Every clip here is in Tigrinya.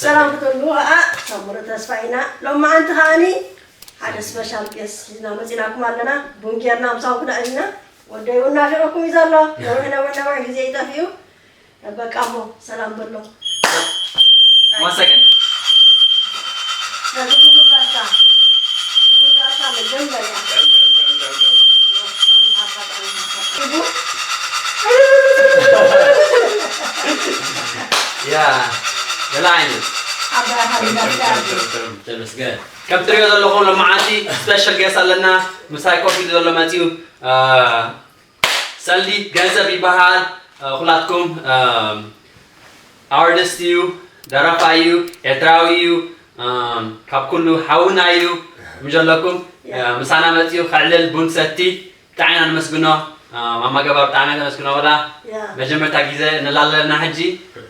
ሰላም ክትብሉ ከዓ ሳሙረ ተስፋ ኢና። ሎማዓንቲ ከዓኒ ሓደ ስፔሻል ጌስት ሒዝና መፂናኩም ኣለና። ቡን ጌርና ምሳኹም ክነዕል ኢና። ወደይ እውን ናፊቐኩም እዩ ዘሎ። ነዊሕ ነዊሕ ነዊሕ ግዜ ይጠፍኡ። በቃ እሞ ሰላም በሎ። One second. ነዚ ክቡር ጋሻ፣ ክቡር ጋሻ መጀመርያ። ያ ገለ ዓይነት ኣበራሃ ጋሻ። ተመስገን። ከም ትሪኦ ዘለኹም ሎማዓንቲ ስፔሻል ጌስት ኣለና። ምሳይ ኮፍ ኢሉ ዘሎ መፂኡ ሰልዲ ገንዘብ ይበሃል። ኩላትኩም ኣርቲስት እዩ፣ ደራፋይ እዩ፣ ኤርትራዊ እዩ፣ ካብ ኩሉ ሓውና እዩ። ምጀለኩም ምሳና መፂኡ ከዕልል ቡን ሰቲ ብጣዕሚ ኢና ነመስግኖ። ማማ ገባር ብጣዕሚ ተመስግኖ በላ። መጀመርታ ግዜ ንላለና ሕጂ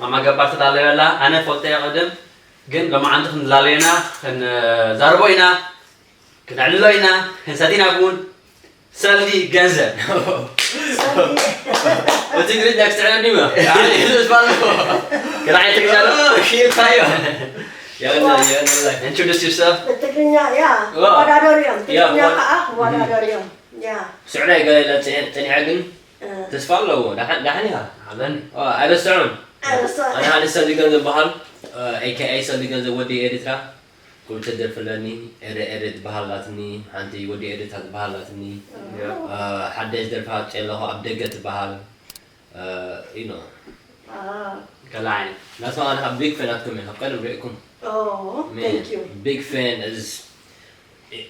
ማማ ገባር ተላለየላ ኣነ ፈልጠዮ ቅድም ግን ሎማዓንቲ ክንላለየና ክንዛርቦ ኢና። ክነዕልሎ ኢና፣ ክንሰቲ ኢና ቡን፣ ሰልዲ ገንዘብ። በትግርኛ ክትዕል እንዲማ። ክራይ ትግርኛ ዶ? ኪልካዮ። ያለ ያለ Introduce yourself. ብትግርኛ ያ ክወዳደሩ እዮም። ትግርኛ ከዓ ክወዳደሩ እዮም። ያ ስዕዳይ ገለ ጸኒሐ ግን ተስፋ ኣለዎ። ደሓን ደሓን ኢኻ። ኣለን። ኣይረስዖም። ኣይረስዖም። ኣነ ሓደ ሰብ ዚገን ዝበሃል ኤኬኣይ ሰብ ዚገን ዘወዲ ኤርትራ ክልተ ደርፊ ኣለኒ። ኤረ ኤረ ትበሃል ኣላትኒ፣ ሓንቲ ወዲ ኤርትራ ትበሃል ኣላትኒ። ሓደሽ ደርፊ ኣውፅኤ ኣለኹ ኣብ ደገ ትበሃል። You know. Ah, ገለ ዓይነት ናትማ ኣነ ካብ ቢግ ፈን ናትኩም እየ ካብ ቀደም ሪእኩም። oh, thank you. Big fan is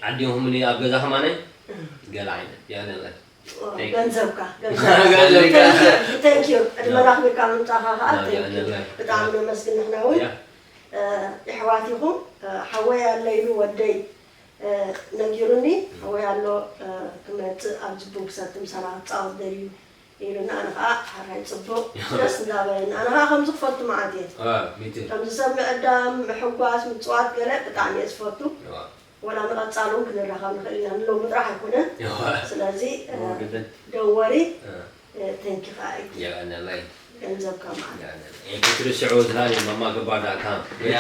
ዓዲኹምኒ ኣብ ገዛ ከማነ ገለ ዓይነት ያነለ ገንዘብካ ገንዘብካ። Thank you. ዕድመና ኣኽቢርካ ምምፃኻ ከዓ thank you. ብጣዕሚ ነመስግን ንሕና እውን የሕዋት ኢኹም። ሓወይ ኣሎ ኢሉ ወደይ ነጊሩኒ። ሓወይ ኣሎ ክመፅእ ኣብዚ ቡን ክሰቲ ምሳና ክፃወት ደልዩ ኢሉና። ኣነ ከዓ ሓራይ ፅቡቅ ደስ እንዳበለኒ። ኣነ ከዓ ከምዚ ክፈቱ መዓት እየ። ከምዚ ሰብ ምዕዳም ምሕጓስ ምፅዋት ገለ ብጣዕሚ እየ ዝፈቱ። ወላ ንቐፃሉ እውን ክንራኸብ ንኽእል ኢና ንሎሚ ጥራሕ ኣይኮነን። ስለዚ don't worry. Thank you ከዓ እዩ ያነላይ ገንዘብካ ማለት ክትርስዑ ዝሃኒ ማማ ገባር ዳካ ያ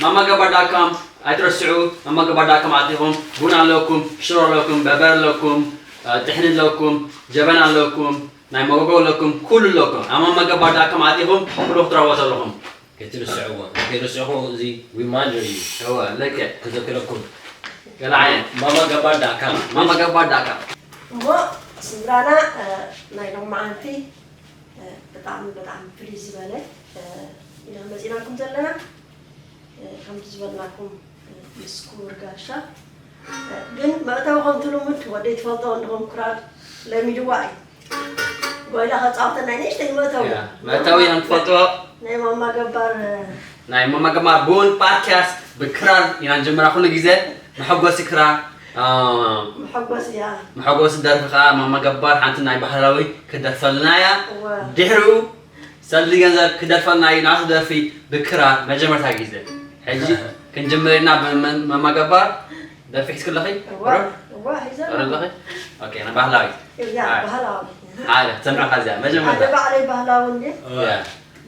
ማማ ገባር ዳካም ኣይትረስዑ። ማማ ገባር ዳካም ኣቲኹም ቡን ኣለኩም፣ ሽሮ ኣለኩም፣ በርበረ ኣለኩም፣ ጥሕኒ ኣለኩም፣ ጀበና ኣለኩም፣ ናይ መጎጎ ኣለኩም፣ ኩሉ ኣለኩም። ኣብ ማማ ገባር ዳካም ኣቲኹም ኩሉ ክትረኽቦ ኣለኹም። ከይትርስዕዎ ከይርስዕኹ እዚ reminder እዩ እወ ልክዕ ክዘክረኩም። ገለ ዓይነት ማማ ገባር ዳካ ማማ ገባር ዳካ እሞ ስድራና ናይ ሎማዓንቲ ብጣዕሚ ብጣዕሚ ፍልይ ዝበለ ኢና መፂናኩም ዘለና። ከምቲ ዝበልናኩም ምስ ክቡር ጋሻ ግን መእተዊ ከምቲ ልሙድ ወደይ ትፈልጦ እንድኹም ክራር ለሚድዋ እዩ። ጎይላ ከፃወተና ንእሽተይ መእተዊ መእተዊ ኢና ንፈልጥዎ። ናይ ማማ ገባር ናይ ማማ ገባር ቡን ፓድካስት ብክራር ኢና ንጅምራ ኩሉ ግዜ። መሐጎሲ ክራር መሐጎሲ እያ። መሐጎሲ ደርፊ ከዓ ማማ ገባር ሓንቲ ናይ ባህላዊ ክደርፈልና እያ። ድሕሪኡ ሰልዲ ገንዘብ ክደርፈልና እዩ ናቱ ደርፊ ብክራር መጀመርታ ግዜ። ሕጂ ክንጅምር ኢና ብማማ ገባር ደርፊ ሒዝኪ ኣለኺ? እዋ ሒዘ ኣለኺ? ኦኬ፣ ንባህላዊ እያ ባህላዊ ሓደ ትሰምዕኻ እዚኣ ሓደ መጀመርታ ባዕለይ ባህላዊ እንዴ ያ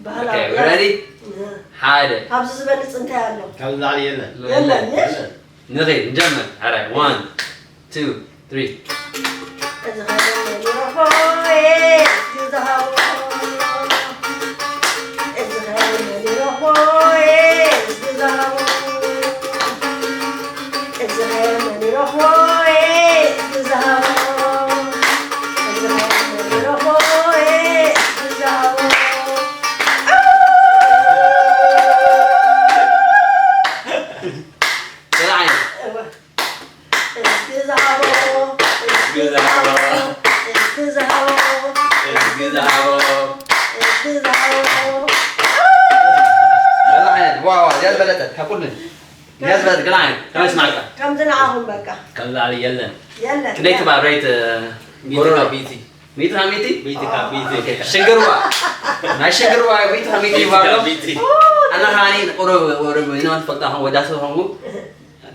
ባህላዊ ኦኬ፣ ሬዲ ሓደ ካብዚ ዝበልፅ እንታይ ኣሎ? ካብ ላዕሊ የለን። የለን ንኺድ ንጀምር። ሓደ ዋን ቱ ትሪ እዚ ኸይደ መኒሮ ሆይ ዝሃቦ እዚ ኸይደ መኒሮ ሆይ ዝሃቦ እዚ ኸይደ መኒሮ ሆይ ዝሃቦ እዚ ኸይደ መኒሮ ሆይ ዝሃቦ ገለ ዓይነት እዝጊ ዝሃቦ እዝጊ ዝሃቦ እዝጊ ዝሃቦ እዝጊ ዝሃቦ እዝጊ ዝሃቦ ገለ ዓይነት ዋው ዋው እዚኣ ዝበለጸት ካብ ኩለን እዚኣ ዝበለጸት ገለ ዓይነት ከመይ ስማዕካ ከምዚ ንዓኹም በቃ ካብ ላዕሊ የለን። የለን ክንደይ ትባል ሬት ሚቲ ካብ ሚቲ። ሚእቲ ካብ ሚእቲ ሚቲ ካብ ሚቲ። ሽግርዋ ናይ ሽግርዋ ሚእቲ ካብ ሚእቲ ይባሎ ሚቲ። ኣና ኻኒ ቁሩብ ቁሩብ ኢና ትፈልጣ ከም ወዳሲ ኾንኩ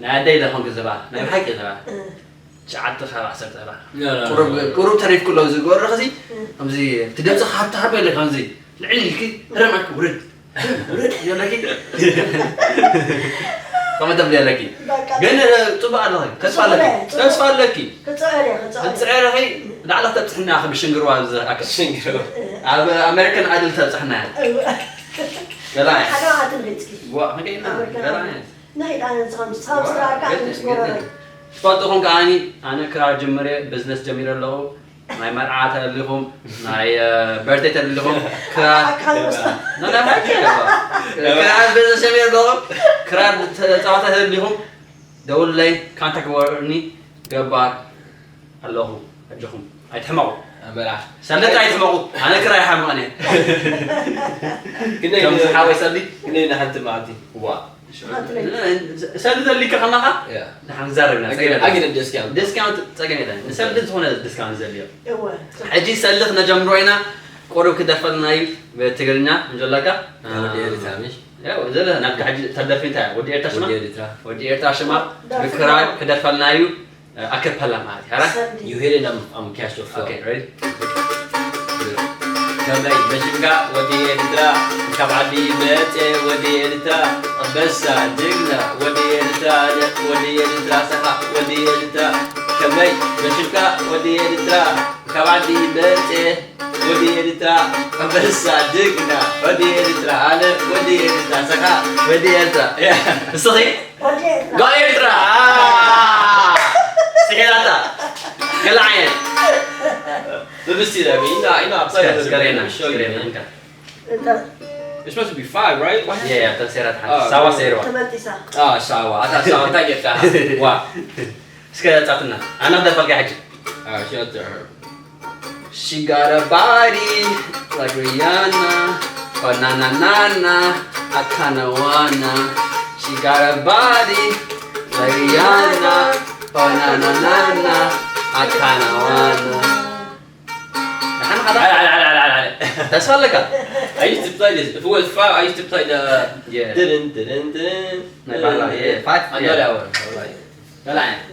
ናይ ኣደይ ለኾንኩ ዘባ ናይ ብሓቂ ዘባ ትሽዓተ ካብ ዓሰርተ ዘባ ቁሩብ ቁሩብ ተሪፍኩ ኣሎ ዝጎረ ኸዚ ከምዚ ትደምጽ ሃብቲ ሃበ ኢለ ከምዚ ልዕል ኢልኪ ረማኪ ውርድ ውርድ ይብለኪ። ከመ ተብሊ ኣለኪ። በቃ። ግን ጽቡቅ ኣለኺ። ተስፋ ኣለኪ። ጽቡቅ። ተስፋ ኣለኪ። ክጽዕር እየ፣ ክጽዕር። ክትጽዕሪ ኸይ ላዕላ ተብጽሕና ኢኺ ብሽንግርዋ ዝኣክል። ሽንግርዋ። ኣብ ኣሜሪካን ኣይድል ተብጽሕና እያ። እወ። ገላ እያ። ሓደ መዓልቲ ንኺድ እስኪ። ዋ፣ ክንደይ ኢና? ኣሜሪካን ገላ ኣይድል። እያ። ንኺድ ኣነ ንስኻ ምስ፣ ዋ፣ ሳብስክራይብ ከዓ ገለ፣ ምስ ገለ። ጎረቤት። ትፈልጡ ኹም ከዓኒ ኣነ ክራር ጀምረ፣ ቢዝነስ ጀሚረ ኣለኹ። ናይ መርዓ ተደሊኹም፣ ናይ፣ እ፣ በርቴ ተደሊኹም፣ ክራር፣ ኣካል ውስጥ። ና፣ ና፣ ና፣ ና፣ ክራር ቢዝነስ ጀሚረ ኣለኹ። ክራር ተጻዋታይ ተደሊኹም፣ ደውለይ፣ ካንታክት ግበሩኒ፣ ገባር ኣለኹ፣ ኣጆኹም፣ ኣይትሕመቑ። ኣመራ። ሰለጥ ኣይትሕመቑ፣ ኣነ ክራይ ኣይሓምቕን እየ። ግን ከም ዝሓወይ ሰሊ። ግን ንሓንቲ መዓልቲ። ዋ። ሓንቲ ለይቲ። ሰሊ ዘሊካ ከማኻ? ያ። ንሓን ዛረብና፣ ኣግረ-፣ ጸገም የለን። ኣግረ ዲስካውንት። ዲስካውንት ጸገም የለን። ንሰሊ ዝኾነ ዲስካውንት ዘልዮ። እወ። ሕጂ ሰሊ ክነጀምሮ ኢና፣ ቁሩብ ክደርፈልና እዩ ብትግርኛ፣ እንጀላካ። ወዲ ኤርትራ፣ ምሽ? ያው፣ ዘለ፣ ናትካ ሕጂ ተደርፊ እንታይ? ወዲ ኤርትራ ሽማ? ወዲ ኤርትራ። ወዲ ኤርትራ ሽማ፣ ደርፊ ብክራር ነው። ክደርፈልና እዩ። ኣከፐላ ማለት እዩ፣ ኣረ? ሰንዲ። You hit it, I'm, I'm catch the flow. Okay, ready? ከመይ መሽንካ ወዲ ኤርትራ፣ ካብ ዓዲ መጽ ወዲ ኤርትራ፣ ኣንበሳ ጅግና ወዲ ኤርትራ፣ ኣነ ወዲ ኤርትራ፣ ሰኻ ወዲ ኤርትራ። ከመይ መሽንካ ወዲ ኤርትራ፣ ካብ ዓዲ መጽ ወዲ ኤርትራ፣ ኣንበሳ ጅግና ወዲ ኤርትራ፣ ኣነ ወዲ ኤርትራ፣ ሰኻ ወዲ ኤርትራ። ያ። እስኺ? ወዲ ኤርትራ። ጓል ኤርትራ። አ! ስሒላታ። ገለ ዓይነት። Let me see that. I mean, you know, you know, I play እስከ፣ with እስከ ሬና፣ it. Show እስከ you, ሬና፣ man. እንካ። እንተ- It's supposed to be five, right? What Yeah, happened? Yeah, ተሰይራ ትሓ-፣ አ፣ ሳዋ ሰይርዋ። ተበጢሳ። አ፣ ሳዋ። ኣታ ሳዋ እንታይ ጌርካ? ዋ። እስከ ጻትና። ኣና ክደርፈልካ ሕጂ። አ፣ shut the She got a body like Rihanna. Oh na na na na, I kinda wanna. She got a body like Rihanna. Oh na na na na, I kinda wanna. ንሓን ሓደ ተስፋ ኣለካ? I used to play this. If it was five, I used to play the Yeah. Didn't, didn't, didn't. ናይ ባህላ፣ yeah, five, I know yeah. That one. All right. ገለ ዓይነት።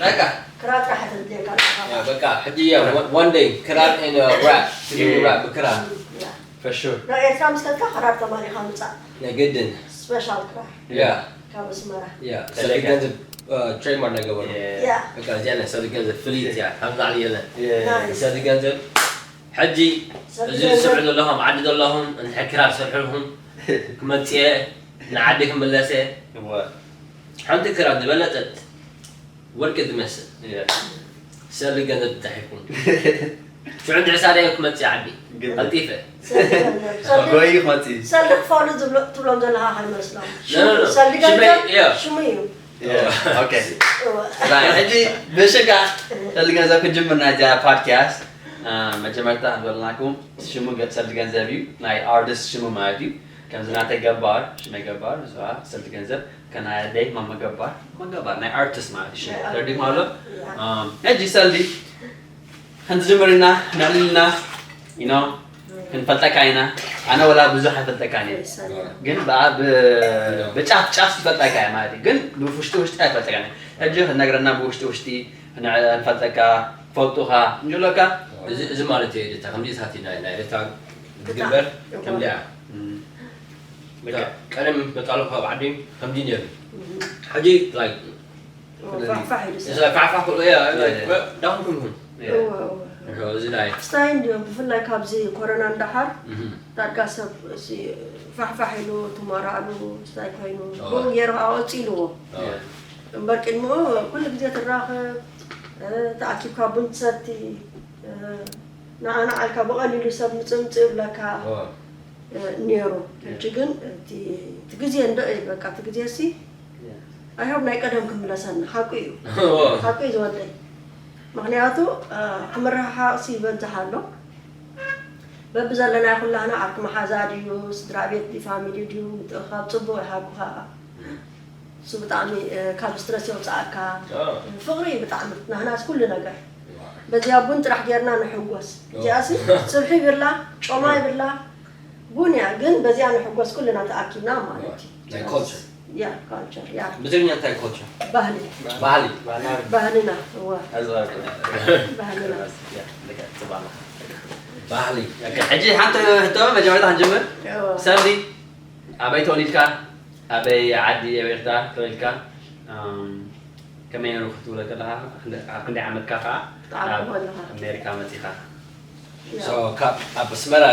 በቃ። ክራር ጥራሕ ተድልየካ ኣለካ። ያ፣ በቃ፣ ሕጂ፣ ያ፣ ክራር። One, one day፣ ክራር and, uh, rap። ያ፣ ያ። Rap ብክራር። ያ። For sure። ናብ ኤርትራ ምስ ከድካ ክራር ተማሊኻ ምጻእ። ናይ ግድን። ስፔሻል ክራር። ያ። ካብ ኣስመራ። ያ፣ ሰሊ ሰሊ ገንዘብ፣ uh፣ ትሬድማርክ ናይ ገበሩ። ያ። ያ። በቃ፣ እዚኣ ናይ ሰሊ ገንዘብ ፍልይቲ እያ። ካብ ላዕሊ የለን። ያ። ናይስ። ሰሊ ገንዘብ፣ ሕጂ ሰሊ እዚ ገንዘብ። ዝስዕቡ ዘለኹም፣ ዓዲ ዘለኹም፣ እንድሕር ክራር ዝሰርሑልኩም፣ ክመጽእ እየ፣ ንዓዲ ክምለስ እየ። እወ። ሓንቲ ክራር ዝበለጸት ወርቂ ትመስል። እያ። ሰሊ ገንዘብ ተታሒዝኩም። ሽዑ እንድሕር ሳደየ ክመጽእ ዓዲ። ግብር። ቀልጢፈ። ሰሊ ገንዘብ። ሰሊ፣ ጎይ ክመጽእ። ሰሊ ክፈሉ ዝብሎ-፣ ትብሎም ዘለኻ ከይመስሎም። No, no, no። ሰሊ ሽመይ፣ ገንዘብ yeah። ሽሙ እዩ። Yeah። ኦኬ። እወ። ራይ፣ ሕጂ ብሽም ከኣ ሰሊ ገንዘብ ክንጅምር ናይዛ ፖድካስት። አ፣ መጀመርታ ዝበልናኩም ሽሙ ገ-፣ ሰሊ ገንዘብ እዩ። ናይ ኣርቲስት ሽሙ ማለት እዩ። ከምዚ ናተይ ገባር፣ ሽመይ ገባር፣ እዛ ሰልቲ ገንዘብ፣ ከናይ ኣደይ ማማ ገባር፣ ማማ ገባር፣ ናይ ኣርቲስት ማለት እዩ ሽሙ። ናይ ኣርቲስት። ተረዲእኩም ኣሎ? ያ። ኣም፣ ሕጂ ሰልዲ፣ ክንዝምር ኢና፣ ነዕልልና፣ you know፣ ክንፈልጠካ ኢና። ኣነ ወላ ብዙሕ ኣይፈልጠካን እየ። ሰልዲ። ግን ብኣ-፣ ብ-፣ ያ። ብጫፍ ጫፍ ይፈልጠካ እየ ማለት እዩ። ግን ብውሽጢ ውሽጢ ኣይፈልጠካን እየ። ሕጂ ክትነግረና ብውሽጢ ውሽጢ፣ ክነ-፣ ንፈልጠካ፣ ክፈልጡኻ፣ ንብለካ። እዚ፣ እዚ ማለት እዩ ኤዲታ፣ ከምዚ ሳቲ ናይ፣ ናይ ኤዲታ ብጣዕሚ። ዝግበር፣ ከምዚ እያ። እም። በቃ፣ ቀደም መጣሉ ካብ ዓዲ ከምዚ ነይሩ። እም። ሕጂ፣ like፣ ፋሕፋሕ ኢሉ እዚ ሰብ። ፋሕፋሕ ክብሎ፣ ያ፣ like፣ ያ። ዳኹም ከምኹም። ያ። እወ፣ እወ። እዚ ናይ ስታይ እንድዮም፣ ብፍላይ ካብዚ ኮሮና እንዳሓር፣ እም። ዳርጋ ሰብ፣ እዚ፣ ፋሕፋሕ ኢሉ፣ ትሞራሉ፣ ስታይ ኮይኑ፣ እወ። ብኡ ገይሩ ከዓ ወፂልዎ። እወ። እምበር ቅድሚኡ ኩሉ ግዜ ትራኸብ፣ እ፣ ተኣኪብካ ቡን ትሰቲ፣ እ፣ ንዓ ንዓ ኢልካ ብቐሊሉ ሰብ ምጽእ ምጽእ ይብለካ፣ ኦ። እ፣ ነይሩ። ያ። ሕጂ ግን እቲ፣ እቲ ግዜ እንዶ እዩ፣ በቃ፣ እቲ ግዜ ሲ፣ ያ። I hope ናይ ቀደም ክምለሰና፣ ሓቁ እዩ። ኦ። ሓቁ እዩ ዝወደይ። ምኽንያቱ፣ እ፣ እቲ ምርሕሓቕ ሲ ይበዝሕ ኣሎ። በብዘለናዮ ኩላህና ዓርኪ መሓዛ ድዩ፣ ስድራ ቤት ድዩ፣ ፋሚሊ ድዩ፣ ምትእኽኻብ ጽቡቕ እዩ፣ ሓቁ ኸኣ። እሱ ብጣዕሚ፣ እ፣ ካብ ስትረስ የውጽኣካ። ኣዎ። ፍቕሪ እዩ ብጣዕሚ። ናህናስ ኩሉ ነገር። ዋው። በዚኣ ቡን ጥራሕ ጌርና ንሕጎስ። ኣዎ። እዚኣሲ ጽብሒ ይብላ፣ ጮማ ይብላ፣ ቡን እያ። ግን በዚኣ ንሕጎስ ኩልና ተኣኪብና ማለት እዩ። ናይ ኮልቸር። ያ፣ ኮልቸር፣ ያ። ብትግርኛ እንታይ ኮልቸር? ባህሊ። ባህሊ። ባህልና። እዋ። ኣዝዋ። ባህልና። ያ፣ ልክዕ፣ ጽባሕ። ባህሊ። ሕጂ ሓንቲ ሕቶ መጀመርታ ክንጅምር። ሰብዚ ኣበይ ተወሊድካ? ኣበይ ዓዲ ኣብ ኤርትራ ተወሊድካ? ከመይ ነይሩ ክትውለድ ከለኻ? ኣብ ክንደይ ዓመትካ ከዓ ናብ ኣሜሪካ መፂኻ? So ካብ ኣብ ኣስመራ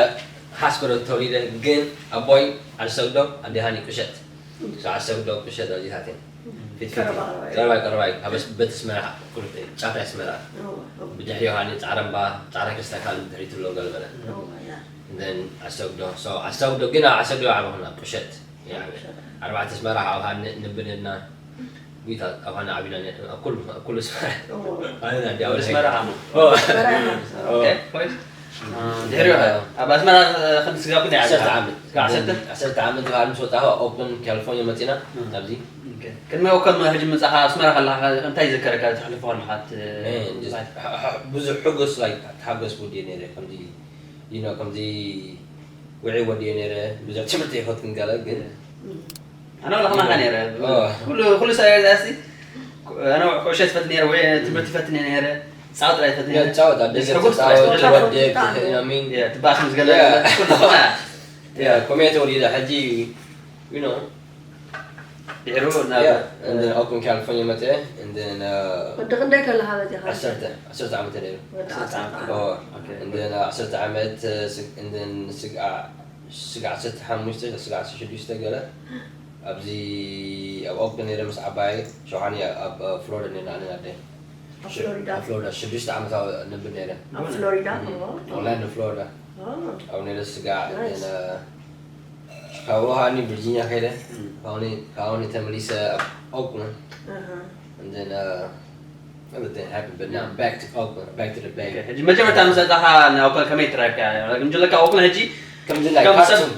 ሃስኮ ተወሊደ፣ ግን ኣቦይ ዓዲ ሰግዶ፣ ኣዴሃኒ ቁሸት። So ዓዲ ሰግዶ ቁሸት ኣዴታት እየን። ፊት ፊት ቀረባ ቀረባ። ቀረባይ ቀረባይ ኣብ በቲ ኣስመራ ቁርጥ ጫፍ ኣስመራ። ብድሕሪ ዮሃኒ ጻዕረምባ፣ ጻዕረ ክርስታ ካል ድሕሪት ኣሎ ገለገለ። Then ዓዲ ሰግዶ። So ዓዲ ሰግዶ ግን ኣብ ዓዲ ሰግዶ ዓበኹና ቁሸት። ኣርባዕተ ኣስመራ ኣብ ሃኒ ንብንና ዊታ ኣብ ሃኒ ዓቢና። ኩሉ ኩሉ ኣስመራ። ኣነ ኣዲ ኣወል ኣስመራ ሃኒ። ድሕሪ ኣብ ኣስመራ ክንዲ ስጋ ኩኒ ዓሰርተ ዓመት። ዓሰርተ ዓመት። ዓሰርተ ዓመት በዓል ምስ ወጣ ኦፕን ካሊፎርኒያ መፂና ኣብዚ። ቅድሚ ኦከም ሕጂ ምፃኻ ኣስመራ ከለካ እንታይ ይዘከረካ? ተሕልፎ ከለካ ብዙሕ ሕጎስ ላይ ተሓጎስ ውዲ ነረ። ከምዚ you know ከምዚ ውዒ ወዲ ነረ። ብዙሕ ትምህርቲ ይኸት ክንገለ ግን ኣነ ወላ ከማኻ ነረ። ኩሉ ኩሉ ሰብ ያሲ ኣነ ኩዕሾ ትፈት ነረ ወይ ትምህርቲ ፈት ነረ። ጻውት ላይ ፈት ነረ። ጻውት ኣብ ደገ ሕጎስ ጻውት። ወዲ ሚን ትባስ ምስ ገለ ኩሉ ኮሜት ወዲ ሕጂ you know ድሕሩ ናብ and then ኦክላንድ ካሊፎርኒያ መፀ። And then ወዲ ክንደይ ከለኻ በዚኻ? ዓሰርተ ዓሰርተ ዓመት ነይሩ። ወዲ ዓሰርተ ዓመት። And then ዓሰርተ ዓመት and then ስግዓ ስግዓ ዓሰርተ ሓሙሽተ ስግዓ ዓሰርተ ሽዱሽተ ገለ ኣብዚ ኣብ ኦክላንድ ነይረ ምስ ዓባይ ሸውዓኒ ኣብ ፍሎሪዳ ነና ኣነ ኣደይ ኣብ ፍሎሪዳ ኣብ ፍሎሪዳ ሽዱሽተ ዓመት ነብር ነይረ። ኣብ ፍሎሪዳ ኦርላንዶ ፍሎሪዳ ኣብ ነይረ ስግዓ ካብኡ ሃኒ ቪርጂኒያ ከይደ። ካብኡ ተመሊሰ ኣብ ኦክላንድ and then uh, everything happened, but now I'm back to Oakland, back to the Bay. ሕጂ መጀመርታ ምስ መጣኻ ንኦክላንድ ከመይ ትረካ? ምጅለካ ኦክላንድ ሕጂ ከምዚ ናይ ካርቱም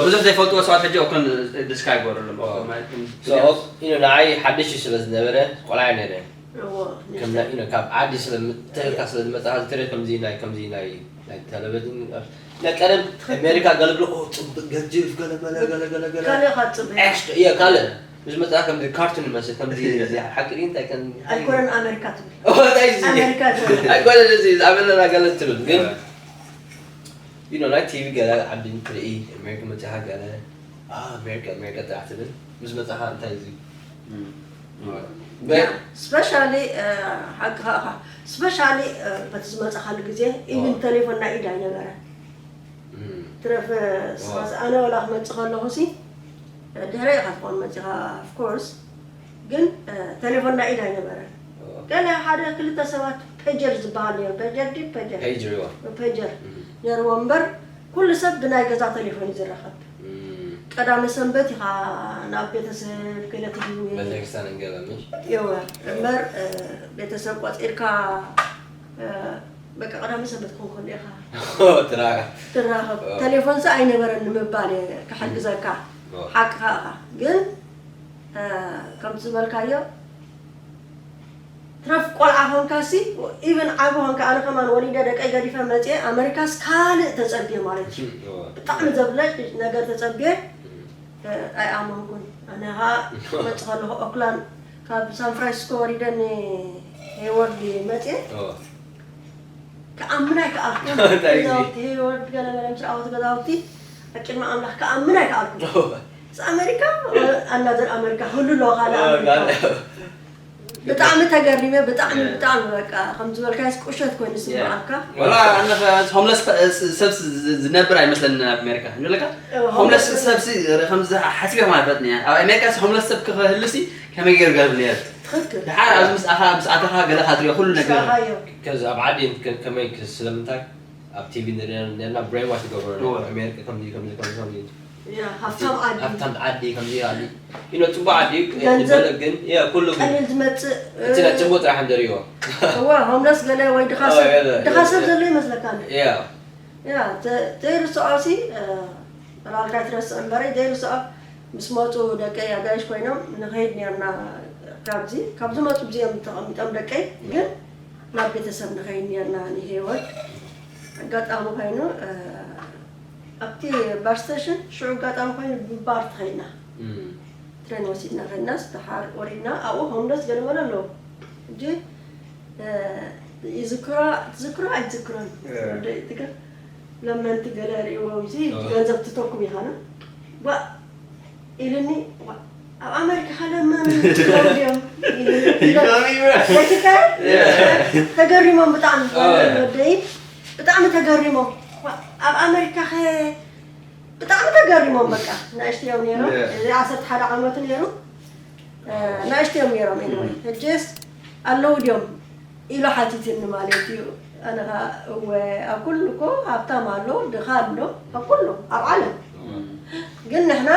ብዙሕ ዘይፈልጥዎ ሰባት ሕጂ ኦክላንድ ዲስክራይብ ገበረሎም። ንዓይ ሓድሽ እዩ ስለ ዝነበረ ቆልዓ ነረ። ካብ ዓዲ ስለምትልካ ስለዝመፅኻ ዝትረ ከምዚ ናይ ከምዚ ናይ ናይ ተለቨጅን ናይ ቀደም ኣሜሪካ ገለብሎ ጽቡቅ ገጅፍ ገለመለ ገለገለገለ ካልእ ካብ ጽቡቅ ካልእ ምስ መፅኻ ከምዚ ካርቱን ይመስል። ከምዚ ሓቂ እንታይ ከም ኣይኮነን ኣሜሪካ ትብል እንታይ እዚ ኣሜሪካ ትብል ኣይኮነን እዚ ዝኣመለና ገለ ትብል ግን you know ናይ ቲቪ ገለ ዓዲ ትርኢ ኣሜሪካ መፅኻ ገለ ኣሜሪካ ኣሜሪካ ጥራሕ ትብል ምስ መፅኻ እንታይ እዚ ስፔሻሊ ሓቅኻ ኢኻ ስፔሻሊ በቲ ዝመፅኻሉ ግዜ ኢቭን ቴሌፎን ናይ ኢድ ኣይነበረ ትረፍ ስኻስ ኣነ ወላ ክመፅእ ከለኹ ሲ ድሕረ ኢኻ ትኾን መፂኻ ኦፍኮርስ ግን ቴሌፎን ናይ ኢድ ኣይነበረ ገለ ሓደ ክልተ ሰባት ፔጀር ዝበሃል ነሩ ፔጀር ዲ ፔጀር ፔጀር ነርዎ እምበር ኩሉ ሰብ ብናይ ገዛ ቴሌፎን እዩ ዝራኸብ ቀዳመ ሰንበት ኢኻ ናብ ቤተሰብ ገለ ትድውል ቤተክርስትያን እንገበ ምሽ የወ እምበር ቤተሰብ ቆፂርካ በቃ ቀዳመ ሰንበት ክኾን ከሎ ኢኻ ትራኻ ትራኸብ ቴሌፎን ሲ ኣይነበረን ንምባል እየ ክሕግዘካ ሓቅኻ ኢኻ ግን ከምቲ ዝበልካዮ ትረፍ ቆልዓ ኾንካ ሲ ኢቨን ዓቢ ኾንካ ኣነ ከማን ወሊደ ደቀይ ገዲፈ መፅየ ኣመሪካስ ካልእ ተፀብየ ማለት እዩ ብጣዕሚ ዘብለጭ ነገር ተፀብየ ኣይኣመንኩን ኣነ ኻ መፅ ከለኹ ኦክላንድ ካብ ሳን ፍራንሲስኮ ወሪደ ን ሄይወርድ መፅየ ክኣምን ኣይከኣልኩን ገዛውቲ ሄይወርድ ገለመለ ምስ ዓወት ገዛውቲ ኣብ ቅድሚ ኣምላኽ ክኣምን ኣይከኣልኩን ኣመሪካ ኣናዘር ኣመሪካ ህሉ ኣለዎ ካልእ ኣመሪካ ብጣዕሚ ተገሪመ ብጣዕሚ ብጣዕሚ በቃ ከም ዝበልካስ ቁሸት ኮይኑ ስምዓካ ወላ ኣነ ሆምለስ ሰብ ዝነብር ኣይመስለኒ ኣብ ኣሜሪካ ንብለካ ሆምለስ ሰብ ከምዚ ሓሲበ ማለት ፈጥኒ ኣብ ኣሜሪካ ሆምለስ ሰብ ክህልሲ ከመይ ገይሩ ገርብ ነይር ትኽክል ድሓር ኣብዚ ምስ ኣኻ ምስ ኣተኻ ገለ ካትሪኦ ኩሉ ነገር ስራኻዮ ከዚ ኣብ ዓዲ ከመይ ስለምንታይ ኣብ ቲቪ ንሪኦ ነርና ብሬን ዋሽ ትገብሮ ኣሜሪካ ከምዚ ከምዚ ከምዚ ከምዚ ያ ሃብታም ዓዲ ሃብታም ዓዲ ከምዚ ዓዲ ኢኖ ፅቡቅ ዓዲ እዩ ገንዘብ ንበለ ግን ያ ኩሉ ግን ቀሊል ዝመፅእ እቲ ናይ ፅቡቅ ጥራሕ እንደሪዎ እዋ ሆምለስ ገለ ወይ ድኻ ሰብ ድኻ ሰብ ዘሎ ይመስለካ ያ ያ ዘይርስዖ ሲ ራልካ ትረስዕ እምበረይ ዘይርስዖ ምስ መፁ ደቀይ ኣጋይሽ ኮይኖም ንኸይድ ነርና ካብዚ ካብ ዝመፁ ብዚኦም ተቐሚጦም ደቀይ ግን ናብ ቤተሰብ ንኸይድ ነርና ንሄወት ኣጋጣሚ ኮይኑ ኣብቲ ባር ስቴሽን ሽዑ ኣጋጣሚ ኮይኑ ብባር ተኸይድና ትሬን ወሲድና ከድናስ ደሓር ወሪድና ኣብኡ ሆምለስ ገለመለ ኣለዉ ሕጂ ይዝክራ ትዝክሮ ኣይትዝክሮን ወደይ ትገ ለመንቲ ገለ ርእዎም ሲ ገንዘብ ትተኩም ይኻና ዋ ኢልኒ ኣብ ኣመሪካ ከለመኑ እዮም ተገሪሞም ብጣዕሚ ወደይ ብጣዕሚ ተገሪሞም ኣብ ኣመሪካ ብጣዕሚ ተገሪሞም በቃ ናእሽቲ እዮም ነይሮም እዚ ዓሰርተ ሓደ ዓመቱ ነይሩ ናእሽቲ እዮም ነይሮም anyway ሕጅስ ኣለዉ ድዮም ኢሉ ሓቲትኒ ማለት እዩ ኣነ ከዓ እወ ኣብ ኩሉ እኮ ሃብታም ኣሎ ድኻ ኣሎ ኣብ ኩሉ ኣብ ዓለም ግን ንሕና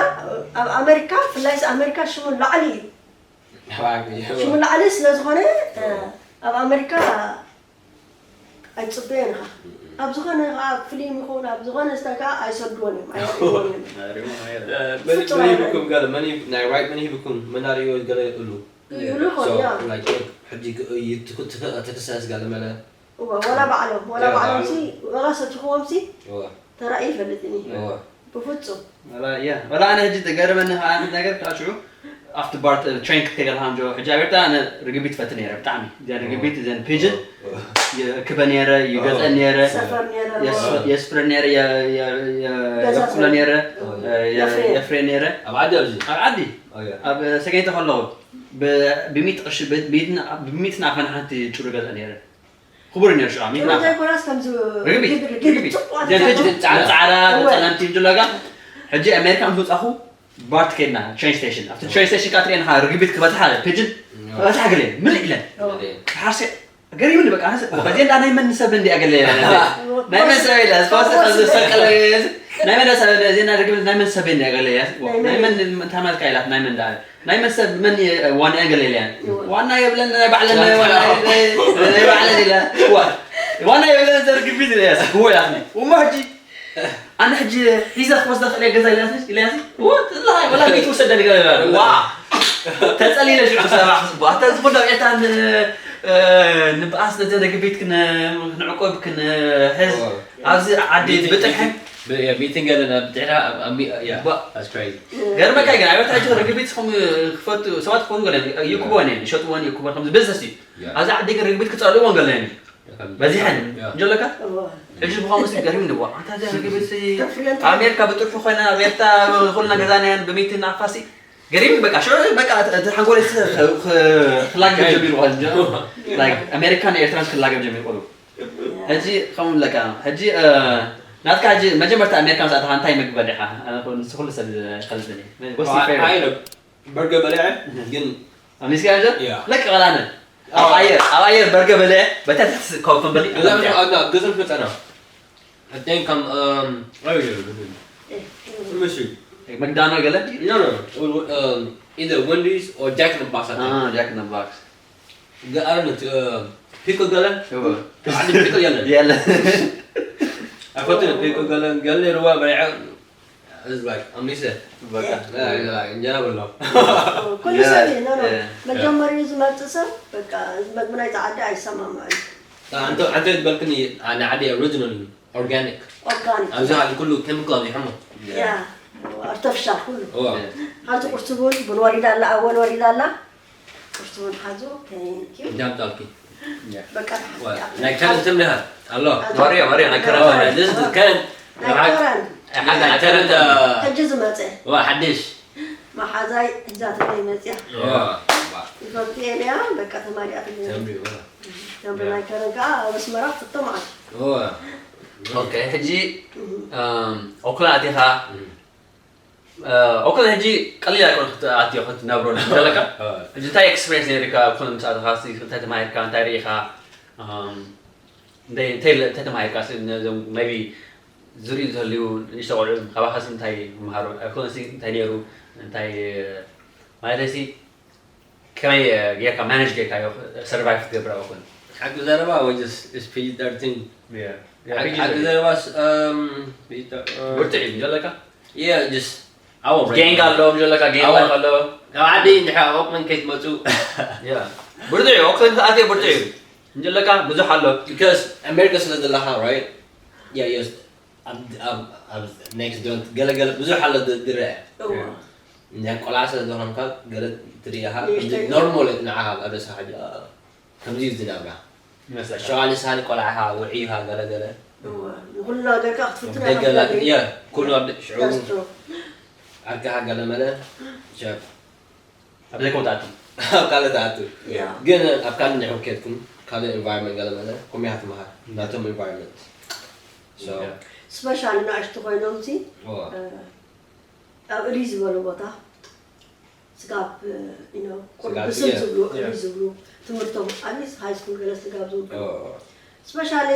ኣብ ኣሜሪካ ብፍላይስ ኣሜሪካ ሽሙ ላዕሊ እዩ ሽሙ ላዕሊ ስለዝኾነ ኣብ ኣሜሪካ ኣይትፅበዮን ኢኻ ኣብ ዝኾነ ከዓ ፍሊም ይኸውን ኣብ ዝኾነ ስታይ ከዓ ኣይሰድዎን እዮም ኣይሪዎን እዮም መን ሂብኩም ገለ መን ናይ ራይት መን ሂብኩም መን ኣርእዮ ገለ እሉ ይብሉ ይኾኑ ያ ሕጂ ትክስስ ገለ መለ እወ ወላ ባዕሎም ወላ ባዕሎም ሲ ወላ ሰቲኽዎም ሲ ተራእዩ ይፈልጥን እዩ ብፍፁም ወላ ኣነ ሕጂ ተገርመኒ ከዓ ነገር ካብ ሽዑ ኣብቲ ባር ትሬን ክትከይድ ከለካ እንጆ ሕጂ ኣብ ኤርትራ ኣነ ርግቢት ፈቲ ነይረ ብጣዕሚ እዚኣ ርግቢት እዘን ፒጅን የክበ ነይረ ይገዝአ ነይረ የስፍረ ነይረ የኩለ ነይረ የፍሬ ነይረ ኣብ ዓዲ ኣብዚ ኣብ ዓዲ ኣብ ሰገይቲ ከለኹ ብሚት ቅርሺ ብሚት ናፈን ሓንቲ ጭሩ ገዝአ ነይረ ክቡር ነርሽ ኣሚና ርግቢት ርግቢት ጸዓራ ጸላምቲ እንድለጋ ሕጂ ኣሜሪካ ምስ ወጻኹ ባርት ከድና ትሬን ስቴሽን ኣብቲ ትሬን ስቴሽን ካ ትሪኤን ካ ርግቢት ክበጽሓ ፒጅን ክበጽሓ ገለ ምልእ ኢለን ሓርሲ ገሪሙኒ በቃ ኣነስ በዚኣ እንዳ ናይ መን ሰብ እንዲያ ገለ ናይ መን ሰብ ኢለ ዝተወሰነ ዝሰቀለ ናይ መን ሰብ እዚና ርግቢት ናይ መን ሰብ እንዲያ ገለ ናይ መን እንታይ ማለት ኢላት ናይ መን ዳ ናይ መን ሰብ መን ዋና ገለ ኢለ ዋና የብለን ናይ ባዕለን ናይ ዋና ናይ ባዕለን ኢለ ዋ ዋና የብለን ዘርግቢት ኢለ ያስ እሞ ያስ እሞ ሕጂ ኣነ ሕጂ ሒዛ ክወስዳ ክእል ገዛ ኢለ ያስ ኢለ ያስ ወላ ቤት ወሰደ ነገር ዋ ተጸሊለ ሽዑ ሰራሕ ጽቡቅ ኣታ ዝቦዳ ኤታን ንብኣስ ነዘ ነግቢት ክን ንዕቆብ ክን ሕዝ ኣብዚ ዓዲ ብጥርሐ ሚቲንግ ኣለና ብድሕራ ኣብ ኣሚ ያ that's crazy ገርመካ ግን ኣበታ ሕጂ ርግቢት ስኹም ክፈቱ ሰባት ክኾኑ ገለ ይኩቦን እዮም ይሸጥዎን ይኩቦን ከምዚ ብዝነስ እዩ ኣብዚ ዓዲ ግን ርግቢት ክጸልእዎ ገለ እዮም በዚሐን እንጀለካ ሕጂ ብኸምኡ ሲ ገሪም ንዋ ኣንታ እዚኣ ርግቢት ሲ ኣሜሪካ ብጥርሑ ኮይና ኣብ ኤርትራ ኩልና ገዛናያን ብሚትን ኣፋሲ ገሪም በቃ ሽዑ በቃ እቲ ሓንጎለይ ክላገብ ጀሚሩ ኣሜሪካን ኤርትራን ክላገብ ጀሚሩ ሕጂ ከምኡ ለካ ሕጂ ናትካ ሕጂ መጀመርታ ኣሜሪካ ምስ ኣተኻ እንታይ ምግቢ በሊዕኻ? ኣነ እኮ ንሱ ኩሉ ሰብ ይፈልጥኒ። What's your favorite? ኣይ በርገ በሊዐ ግን ኣብ ኒስካ ያጀ Yeah. ለቅ በላነ ኣብ ኣየር ኣብ ኣየር በርገ በሊዐ በታ ትሕቲ ኮፍ በሊ ገዛ ምስ ኣና ገዛ ምስ መጣና ኣደን ከም um oh yeah ምሽ መግዳኖ ገለ no no um either Wendy's or Jack in the Box ኣደን ጃክ ን ባክስ ገኣረነት ፒኮ ገለ እወ ዓዲ ፒኮ የለን የለ ኣይፈትን ፒኮ ገለ ገለ ርዋ በይዐ is like ኣምሊሰ በቃ እንጀራ በላው ኩሉ ሰብ እዩ ኖ ኖ መጀመሪኡ ዝመፅእ ሰብ በቃ መግቢ ናይ ፃዓዲ ኣይሰማማዕ እዩ ኣንተ ኣንተ ዝበልክኒ ናይ ዓዲ ኦሪጂናል እዩ organic organic ኣብዚ ዓዲ ኩሉ chemical ይሕሞ ያ artificial ኩሉ ሓንቲ ቁርሲ ቡን ቡን ወሪዳ ኣላ ኣወል ወሪዳ ኣላ ቁርሲ ቡን ሓዙ thank you ጃም ጣልኪ በቃ ናይ ከረን ትምልሃ ኣሎ ማርዮ ማርዮ ናይ ከረን ከረን ናይ ከረን ከረን ሕጂ ዝመፀ ሓድሽ መሓዛይ ሒዛትለይ መፅያ ይፈልጥየ እያ በቃ ተማሊኣትለይ ተምሪ ናይ ከረን ከዓ ኣብ ኣስመራ ክልተ መዓልቲ ኦኬ ሕጂ ኦክላንድ ኣቲኻ ኦክላንድ ሕጂ ቀሊል ኣይኮነ ክትኣትዮ ክትነብሮ ዘለካ ሕጂ እንታይ ኤክስፔሪንስ ነይርካ ኣብ ኮነ ምስ ኣተኻ እንታይ ተማሂርካ እንታይ ርኢኻ እንታይ እንታይ እንታይ ተማሂርካ ነዞም maybe ዝርእዩ ዝህልዩ ንእሽተ ቆልዑ ካባኻሲ እንታይ ይመሃሩ ኣይኮነሲ እንታይ ነይሩ እንታይ ማለት ሲ ከመይ ጌርካ ማኔጅ ጌርካዮ ሰርቫይቭ ክትገብር ኣብ ኮነ ሓቂ ዘረባ ወይ just is P thirteen ሓቂ ዘረባ ብርትዕ እዩ ዘለካ yeah just ኣዎ ጌንግ ኣሎ ዘለካ ጌንግ ኣሎ ካብ ዓዲ እንድሕር ኣብ ኦክላንድ ከይትመፁ ብርትዕ እዩ ኦክላንድ ኣትየ ብርትዕ እዩ እንጀለካ ብዙሕ ኣሎ because ኣሜሪካ ስለ ዘለኻ right yeah yes ኣብ ኣብ ኣብ next door ገለ ገለ ብዙሕ ኣሎ ዝረአ ናይ ቆልዓ ስለ ዝኾንካ ገለ ትርእኻ ኖርማል ንዓኻ ኣብ ርእስኻ ሕጂ ከምዚ እዩ ዝናብራ ይመስለካ? ሸዋሊ ሳሊ ቆልዓኻ ውዕዩኻ ገለገለ እወ፣ ንኩሉ ነገርካ ክትፍትን ደገ ኣይትኽእልን ላክ ኢኻ። የ ኩሉ ኣብ ሽዑ That's true. ዓርክኻ ገለመለ ሸብ ኣብ ዘይኮም ትኣቱ። ኣብ ካልእ ትኣቱ ያ። ግን ኣብ ካልእ ንሕም ከድኩም ካልእ environment ገለመለ ኮሚያ ትመሃር ናቶም environment so ስፔሻሊ ንኣሽቱ ኮይኖም ሲ ዋ ኣብ እልይ ዝበሉ ቦታ ስጋብ you know ቁሩብ ስጋብ ብስል የ- ዝብሉ የ- እልይ ዝብሉ ትምህርቶም ኣትሊስት ሃይ ስኩል ገለ ስጋብ ዝውዱ ኦ ስፔሻሊ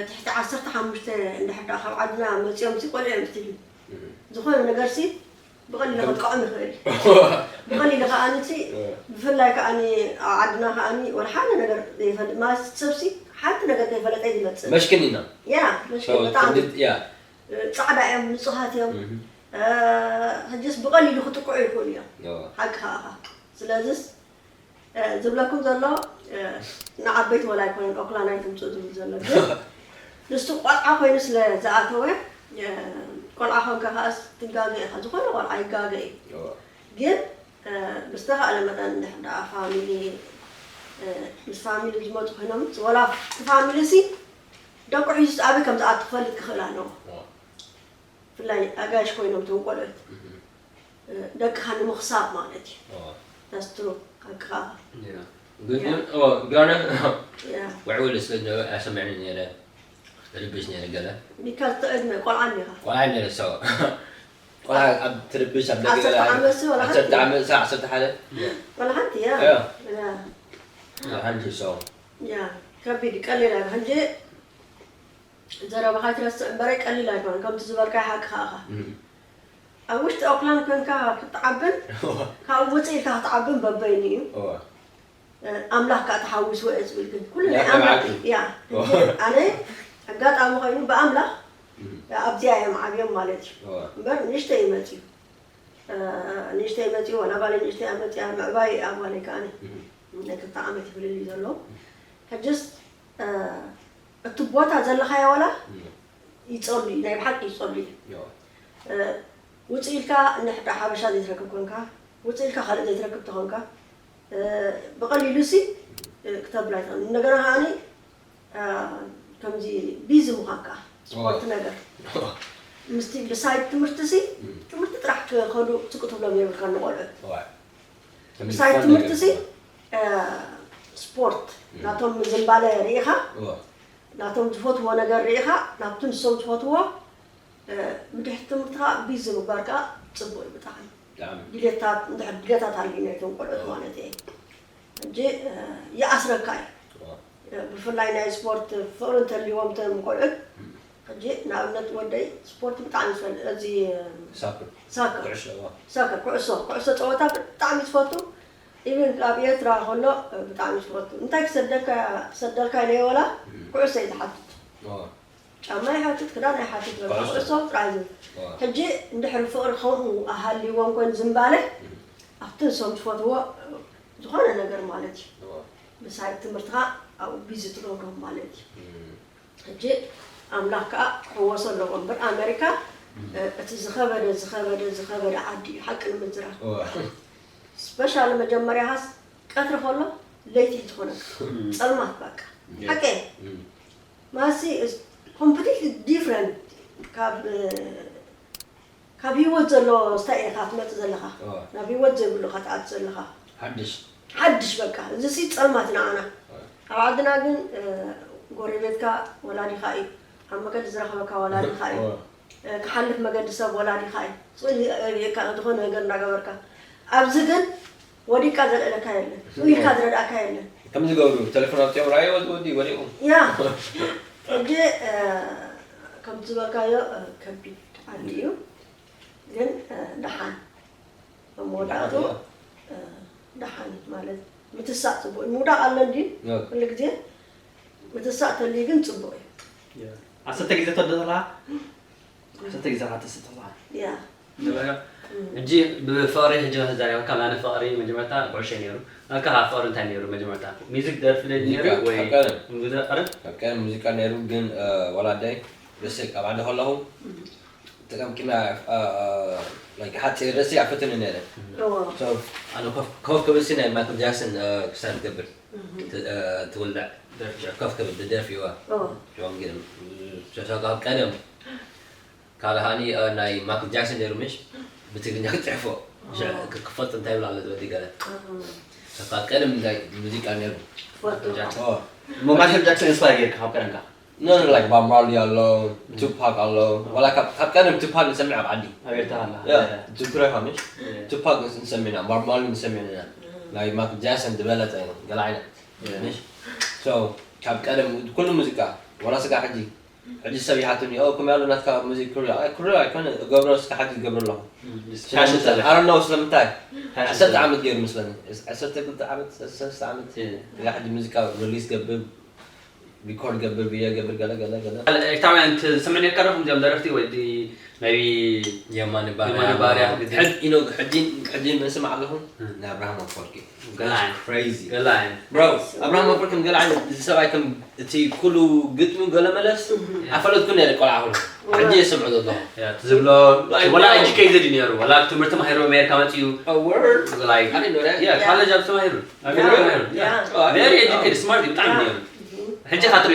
ትሕቲ ዓሰርተ ሓሙሽተ እንድሕር ደኣ ካብ ዓድና መፂኦም ሲ ቆልዑ እዮም ትብል ዝኾነ ነገር ሲ ብቐሊሉ ከጥቅዖም ይኽእል እዩ። ብቐሊሉ ከኣኒ ሲ ብፍላይ ከኣኒ ኣብ ዓድና ከኣኒ ወላ ሓደ ነገር ዘይፈልጥ ማለት ሰብ ሲ ሓንቲ ነገር ከይፈለጠ እዩ ዝመፅእ መሽክን ኢና ያ መሽክን ብጣዕሚ ያ ፃዕዳ እዮም ንፁሃት እዮም ሕጅስ ብቐሊሉ ክጥቅዑ ይኽእሉ እዮም ሓቂ ከኣኻ ስለዚስ ዝብለኩም ዘሎ ንዓበይቲ ወላ ኣይኮነን ኦክላንድ ኣይትምፅእ ዝብል ዘሎ ግን ንሱ ቆልዓ ኮይኑ ስለ ዝኣተወ ቆልዓ ኮንካ ከኣስ ትጋገ ኢኻ ዝኾነ ቆልዓ ይጋገ እዩ ግን ብዝተኻእለ መጠን እንድሕር ደኣ ፋሚሊ ምስ ፋሚሊ ዝመፁ ኮይኖም ወላ እቲ ፋሚሊ ሲ ደቁ ሒዙ ኣበይ ከም ዝኣቱ ክፈልጥ ክኽእል ኣለዎ ብፍላይ ኣጋይሽ ኮይኖም እቶም ቆልዑት ደቅኻ ንምኽሳብ ማለት እዩ that's true ሓቅኻ ግን ግን ጋነ ያ ውዕውል ስለ ዝነበረ ኣሰምዕኒ ነይረ ርብሽ ነይረ ገለ because እቲ ዕድመ ቆልዓ እንዲኻ ቆልዓ ነይረ ሰው ቆልዓ ኣብ ትርብሽ ኣብ ደገ ዓሰርተ ዓመት ሲ ወላ ዓሰርተ ሓንቲ ዓመት ሳ ዓሰርተ ሓደ ወላ ሓንቲ ያ ያ። ያ ሓንቲ ሰው ያ ከቢድ ቀሊል ኣይኮን ሕጂ ዘረባኻ ይትረስዕ እምበረ ቀሊል ኣይኮን ከምቲ ዝበልካዮ ሓቅኻ ኢኻ ኣብ ውሽጢ ኦክላንድ ኮንካ ክትዓብን ካብኡ ውፅእ ኢልካ ክትዓብን በበይኑ እዩ ኣምላኽ ከዓ ተሓዊስዎ እየ ዝብል ግን ኩሉ ናይ ኣምላኽ እዩ ያ ሕጂ ኣነ ኣጋጣሚ ኮይኑ ብኣምላኽ ኣብዚኣ እዮም ዓብዮም ማለት እዩ እምበር ንእሽተይ እዩ መፅዩ ንእሽተይ መፅዩ ዋላ ጓለይ ንእሽተይ እያ መፅያ ምዕባይ እያ ጓለይ ከዓ ናይ ክልተ ዓመት ይፍልል እዩ ዘሎ ሕጅስ እቲ ቦታ ዘለኻዮ ዋላ ይፀሉ እዩ ናይ ብሓቂ ይፀሉ እዩ ውፅእ ኢልካ እንድሕር ሓበሻ ዘይትረክብ ኮንካ ውፅእ ኢልካ ካልእ ዘይትረክብ ተኾንካ ብቐሊሉ ሲ ክተብል ኣይትኽእል እንደገና ከዓኒ ከምዚ ቢዚ ምዃን ከዓ ስፖርት ነገር ምስቲ ብሳይድ ትምህርቲ ሲ ትምህርቲ ጥራሕ ክኸዱ ስቁ ትብሎም የብልካ ንቆልዑት ብሳይድ ትምህርቲ ሲ ስፖርት ናቶም ምዝንባለ ርኢኻ ናቶም ዝፈትዎ ነገር ርኢኻ ናብቲ ንሶም ዝፈትዎ ብድሕሪ ትምህርቲ ከዓ ቢዚ ምግባር ከዓ ፅቡቅ እዩ ብጣዕሚ ድሌታት እንድሕር ድሌታት ኣልዩ ናይቶም ቆልዑት ማለት እየ ሕጂ ይኣስረካ እዩ ብፍላይ ናይ ስፖርት ፍቅሪ እንተልይዎም እቶም ቆልዑት ሕጂ ንኣብነት ወደይ ስፖርት ብጣዕሚ ይፈል እዚ ሳክር ሳክር ኩዕሶ ኩዕሶ ፀወታ ብጣዕሚ ዝፈቱ ኢቨን ኣብ ኤርትራ ከሎ ብጣዕሚ ዝፈቱ እንታይ ክሰደልካ ክሰደልካ ኢለዮ ወላ ኩዕሶ እዩ ዝሓትት ጫማ ይሓትት ክዳን ኣይሓትት በቃ ኩዕሶ ጥራይ ዝብል ሕጂ እንድሕር ፍቅሪ ከምኡ ኣሃልይዎም ኮይኑ ዝምባለ ኣብቲ ንሶም ዝፈትዎ ዝኾነ ነገር ማለት እዩ ምሳይ ትምህርትኻ ኣብኡ ቢዚ ትገብሮም ማለት እዩ ሕጂ ኣምላኽ ከዓ ክሕወሶ ኣለዎ እምበር ኣሜሪካ እቲ ዝኸበደ ዝኸበደ ዝኸበደ ዓዲ እዩ ሓቂ ንምዝራብ ስፔሻሊ መጀመርያኻስ ቀትሪ ከሎ ለይቲ እዩ ዝኾነካ ፀልማት በቃ ሓቂ ማሲ ኮምፕሊትሊ ዲፍረንት ካብ ካብ ህይወት ዘሎ ስታይ ኢኻ ትመፅእ ዘለኻ ናብ ህይወት ዘይብሉ ኢኻ ትኣት ዘለኻ ሓድሽ ሓድሽ በቃ እዚ ሲ ፀልማት ንዓና ኣብ ዓድና ግን ጎረቤትካ ወላዲኻ እዩ ኣብ መገዲ ዝረኸበካ ወላዲኻ እዩ ክሓልፍ መገዲ ሰብ ወላዲኻ እዩ ስእሊ ሪእካ ዝኾነ ነገር እንዳገበርካ ኣብዚ ግን ወዲቃ ዘልዕለካ የለን ስኡ ኢልካ ዝረድኣካ የለን ከም ዝገብሩ ቴሌፎን ኣብፅኦም ራእይዎ ዝወዲ ወዲቑ ያ ሕጂ ከምቲ ዝበልካዮ ከቢድ ዓዲ እዩ ግን ደሓን ኣብ መወዳእቱ ደሓን ማለት ምትሳእ ፅቡቅ ምውዳቅ ኣሎ እንዲ ኩሉ ግዜ ምትሳእ ተልዩ ግን ፅቡቅ እዩ ዓሰርተ ግዜ ተወደ ዘለካ ዓሰርተ ግዜ ተስእ ተለካ ያ ሕጂ ብፍቅሪ ሕጂ ክዛረብ ካብ ኣነ ፍቅሪ መጀመርታ ኩዕሾ ነይሩ ናካ ፍቅሪ እንታይ ነይሩ መጀመርታ ሚዚክ ደርፊ ነይሩ ወይ ሙዚቃ ቀደም ሙዚቃ ነይሩ ግን ወላዳይ ደስ ካብ ዓዲ ከለኹ ተቀምቂና like ሓፂር ርእሲ ኣይፈትን ነረ። So ኣነ ኮፍ ኮፍ ክብል ሲ ናይ ማይክል ጃክሰን ክሳብ ትገብር ትውልዕ ደርፊ ኮፍ ክብል ብደርፊ እዋ ጆን ግን ተሳቃብ ቀደም ካልሃኒ ናይ ማይክል ጃክሰን ነሩ ምሽ ብትግርኛ ክፅሕፎ ክፈልጥ እንታይ ይብላ ኣሎ ዝበል ገለ ካብ ቀደም ናይ ሙዚቃ ነሩ እሞ ማይክል ጃክሰን ኢንስፓየር ጌርካ ካብ ቀደምካ No, no, like Bob Marley ኣሎ፣ ቱፓክ ኣሎ፣ ዋላ ካብ ካብ ቀደም ቱፓክ ንሰምዕ ኣብ ዓዲ። ኣብ ኤርትራ ኣላ። Yeah, ቱፓክ ሓሙሽ። ቱፓክ ንሰምዕና፣ ቦብ ማርሊ ንሰምዕና። ናይ ማይክል ጃክሰን ዝበለጸ እዩ፣ ገለ ዓይነት። ምሽ? So ካብ ቀደም ኩሉ ሙዚቃ ዋላ ስጋ ሕጂ ሕጂ ሰብ ይሓቱኒ ኦ ከመይ ኣሎ ናትካ ሙዚክ ክሪር ኣይ ክሪር ኣይኮነ እገብሮ እስካ ሓንቲ ዝገብር ኣለኹ ፋሽን ተለ ኣረ ነው ስለምንታይ ፋሽን ዓሰርተ ተለ ዓመት ገይሩ ምስለኒ ዓሰርተ ክልተ ዓመት ሰለስተ ዓመት ያ ሕጂ ሙዚቃ ሪሊዝ ገብር ሪኮርድ ገብር ቪድዮ ገብር ገለ ገለ ገለ ኤርትራውያን ትስምዕ ነርካ ዶ ከምዚኦም ደረፍቲ ወይ ዲ maybe የማነ የማነ ባርያ ባርያ ግዜ። ሕድ ኢኖ ሕጂ ሕጂ ምስማዕ ኣለኹ ናይ ኣብርሃም ኣፈወርቂ ገለ ዓይነት crazy ገለ ዓይነት bro ኣብርሃም ኣፈወርቂ ገለ ዓይነት እዚ ሰብኣይ ከም እቲ ኩሉ ግጥሚ ገለ መለስ ኣፈለጥኩ ነረ ቆልዓ ኩሉ ሕጂ የስምዑ ዘለኹ ያ ትዝብሎ Like, ወላ bro. ኤጁኬትድ እዩ ነሩ ወላ ትምህርቲ ማሂሩ ኣሜሪካ መፅኡ A word? like I didn't know that. yeah ካሌጅ ኣብ ተማሂሩ ኣሜሪካ ተማሂሩ Oh, I very didn't know. educated smart እዩ ብጣዕሚ ነሩ ሕጂ ካትሪ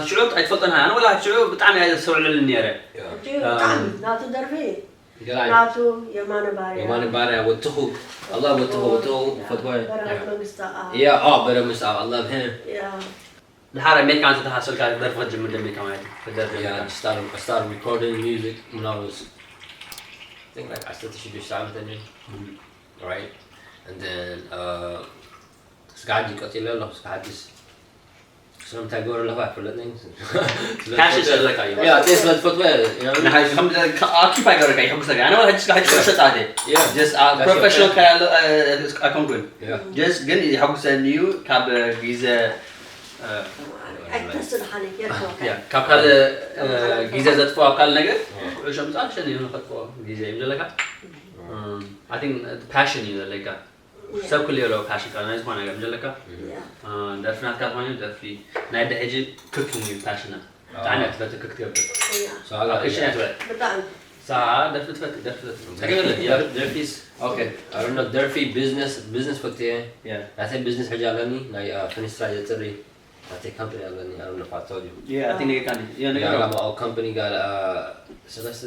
ሽዑ ኣይትፈልጦን ኣነ ወላ ሽዑ ብጣዕሚ እየ ሰውዕለል ነረ Yeah. ሕጂ ብጣዕሚ ናቱ ደርፊ ገለ ዓይነት ናቱ የማነ ባርያ የማነ ባርያ ወትኹ ኣላ ወትኹ ወትኹ ፈትዋ በረኸት መንግስቲ Yeah, oh, but I'm I love him. ድሓር ኣሜሪካ እንተ ተሓሰልካ ደርፊ ክትጅምር ደሚካ ማለት እዩ ክትደርፊ Yeah, ደሚካ። I started, I started recording music when I was, I think like ዓሰርተ ሽዱሽተ ዓመት እኔ, right? And then, uh, እስከ ሓጂ ቀፂለ ኣለኹ፣ እስከ ሓጂስ ስለምንታይ ገበረ ኣለኹ ኣይፈለጥን። ፓሽን ስለ ዘለካ እዩ። Yeah, it's like footwear, you know? ንሓይ ከም ኣኪፓ ይገብረካ ይሕጉሰካ ኣነ ወላ ሕጂ ሕጂ ሸጣ ኣደ Yeah. just That's your ፕሮፌሽናል thing. ካያለ ኣይኮንኩን Yeah. just ግን ይሕጉሰኒ እዩ ካብ ግዜ ኣይትተስል ሓሊፍ የርክበካ ያ፣ ካብ ካልእ ግዜ ዘጥፍኦ ኣብ ካልእ ነገር ኩዕሾ ምፃ ሸን እዩ ንኸጥፍኦ ግዜ እዩ ዘለካ I think ፓሽን እዩ ዘለካ ሰብ ክልዮ ኣለዎ ፓሽን ካብ ናይ ዝኾነ ነገር ዘለካ ደርፊ ናትካ ዝኾነ ደርፊ ናይ ደ ሕጂ ክኪንግ እዩ ፓሽና ብጣዕሚ እያ ትፈቱ ክክ ትገብር So I got ክሽነ ትበል ብጣዕሚ ሳ ደርፊ ትፈት ደርፊ ትፈት There- There's these, ኦኬ I don't know, there's business, business for there. ያ I think business حاجة على ني, like, uh, finish side of the I think company على ني, I don't know if I told you. ያ ኣቲ ንገካኒ ያ Yeah, I ነገር got my own company, got, uh, ሰለስተ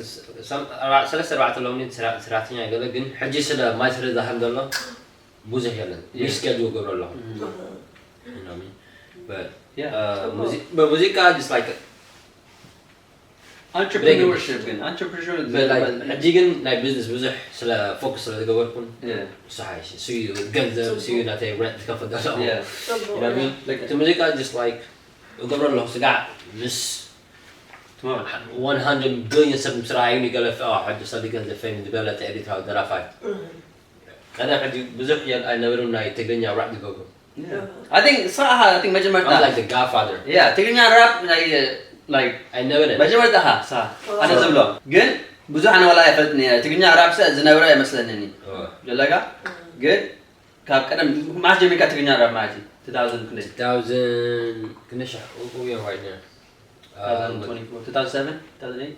ሰለስተ ኣርባዕተ ኣለውኒ ሰራሕተኛ ገለ ግን ሕጂ ስለ ማይ ስለ ዝሃር ዘሎ ብዙሕ የለን Yeah. ስኬጁል ገብረ ኣለኹ You know what I mean? But Yeah. uh, ሙዚ- but ሙዚቃ just like entrepreneurship ግን entrepreneurship but like ሕጂ ግን ናይ ቢዝነስ ብዙሕ ስለ ፎከስ ስለ ዝገበርኩን Yeah. ሳሓይ ስዩ ገንዘብ ስዩ ናተይ ሬንት ትከፍል ዘለኹ Yeah. ጽቡቅ You know what I mean? Like- እቲ ሙዚቃ just like እገብሮ ኣለኹ ስጋዕ ምስ ትማል one hundred billion ሰብ ምስ ረኣዩኒ ገለ ሕጂ ሰብ ገንዘብ ፌም ዝበለጸ ኤርትራዊ ደራፋይ ቀደም ሕጂ ብዙሕ የል ኣይነበርም ናይ ትግርኛ ራፕ ዝገብሩ I think ሳሓ I think መጀመርታ I'm like the godfather yeah ትግርኛ ራፕ ናይ like ኣይነበረን መጀመርታ ሃ ሳ ኣነ ዝብሎ ግን ብዙሕ ኣነ ዋላ ኣይፈልጥን እየ ትግርኛ ራፕ ሰ ዝነበረ ኣይመስለንን እዩ ዘለካ ግን ካብ ቀደም መዓስ ጀሚርካ ትግርኛ ራፕ ማለት እዩ two thousand ክንደይ two thousand ክንደይ ሻሕ we are right now two thousand twenty-four two thousand seven two thousand eight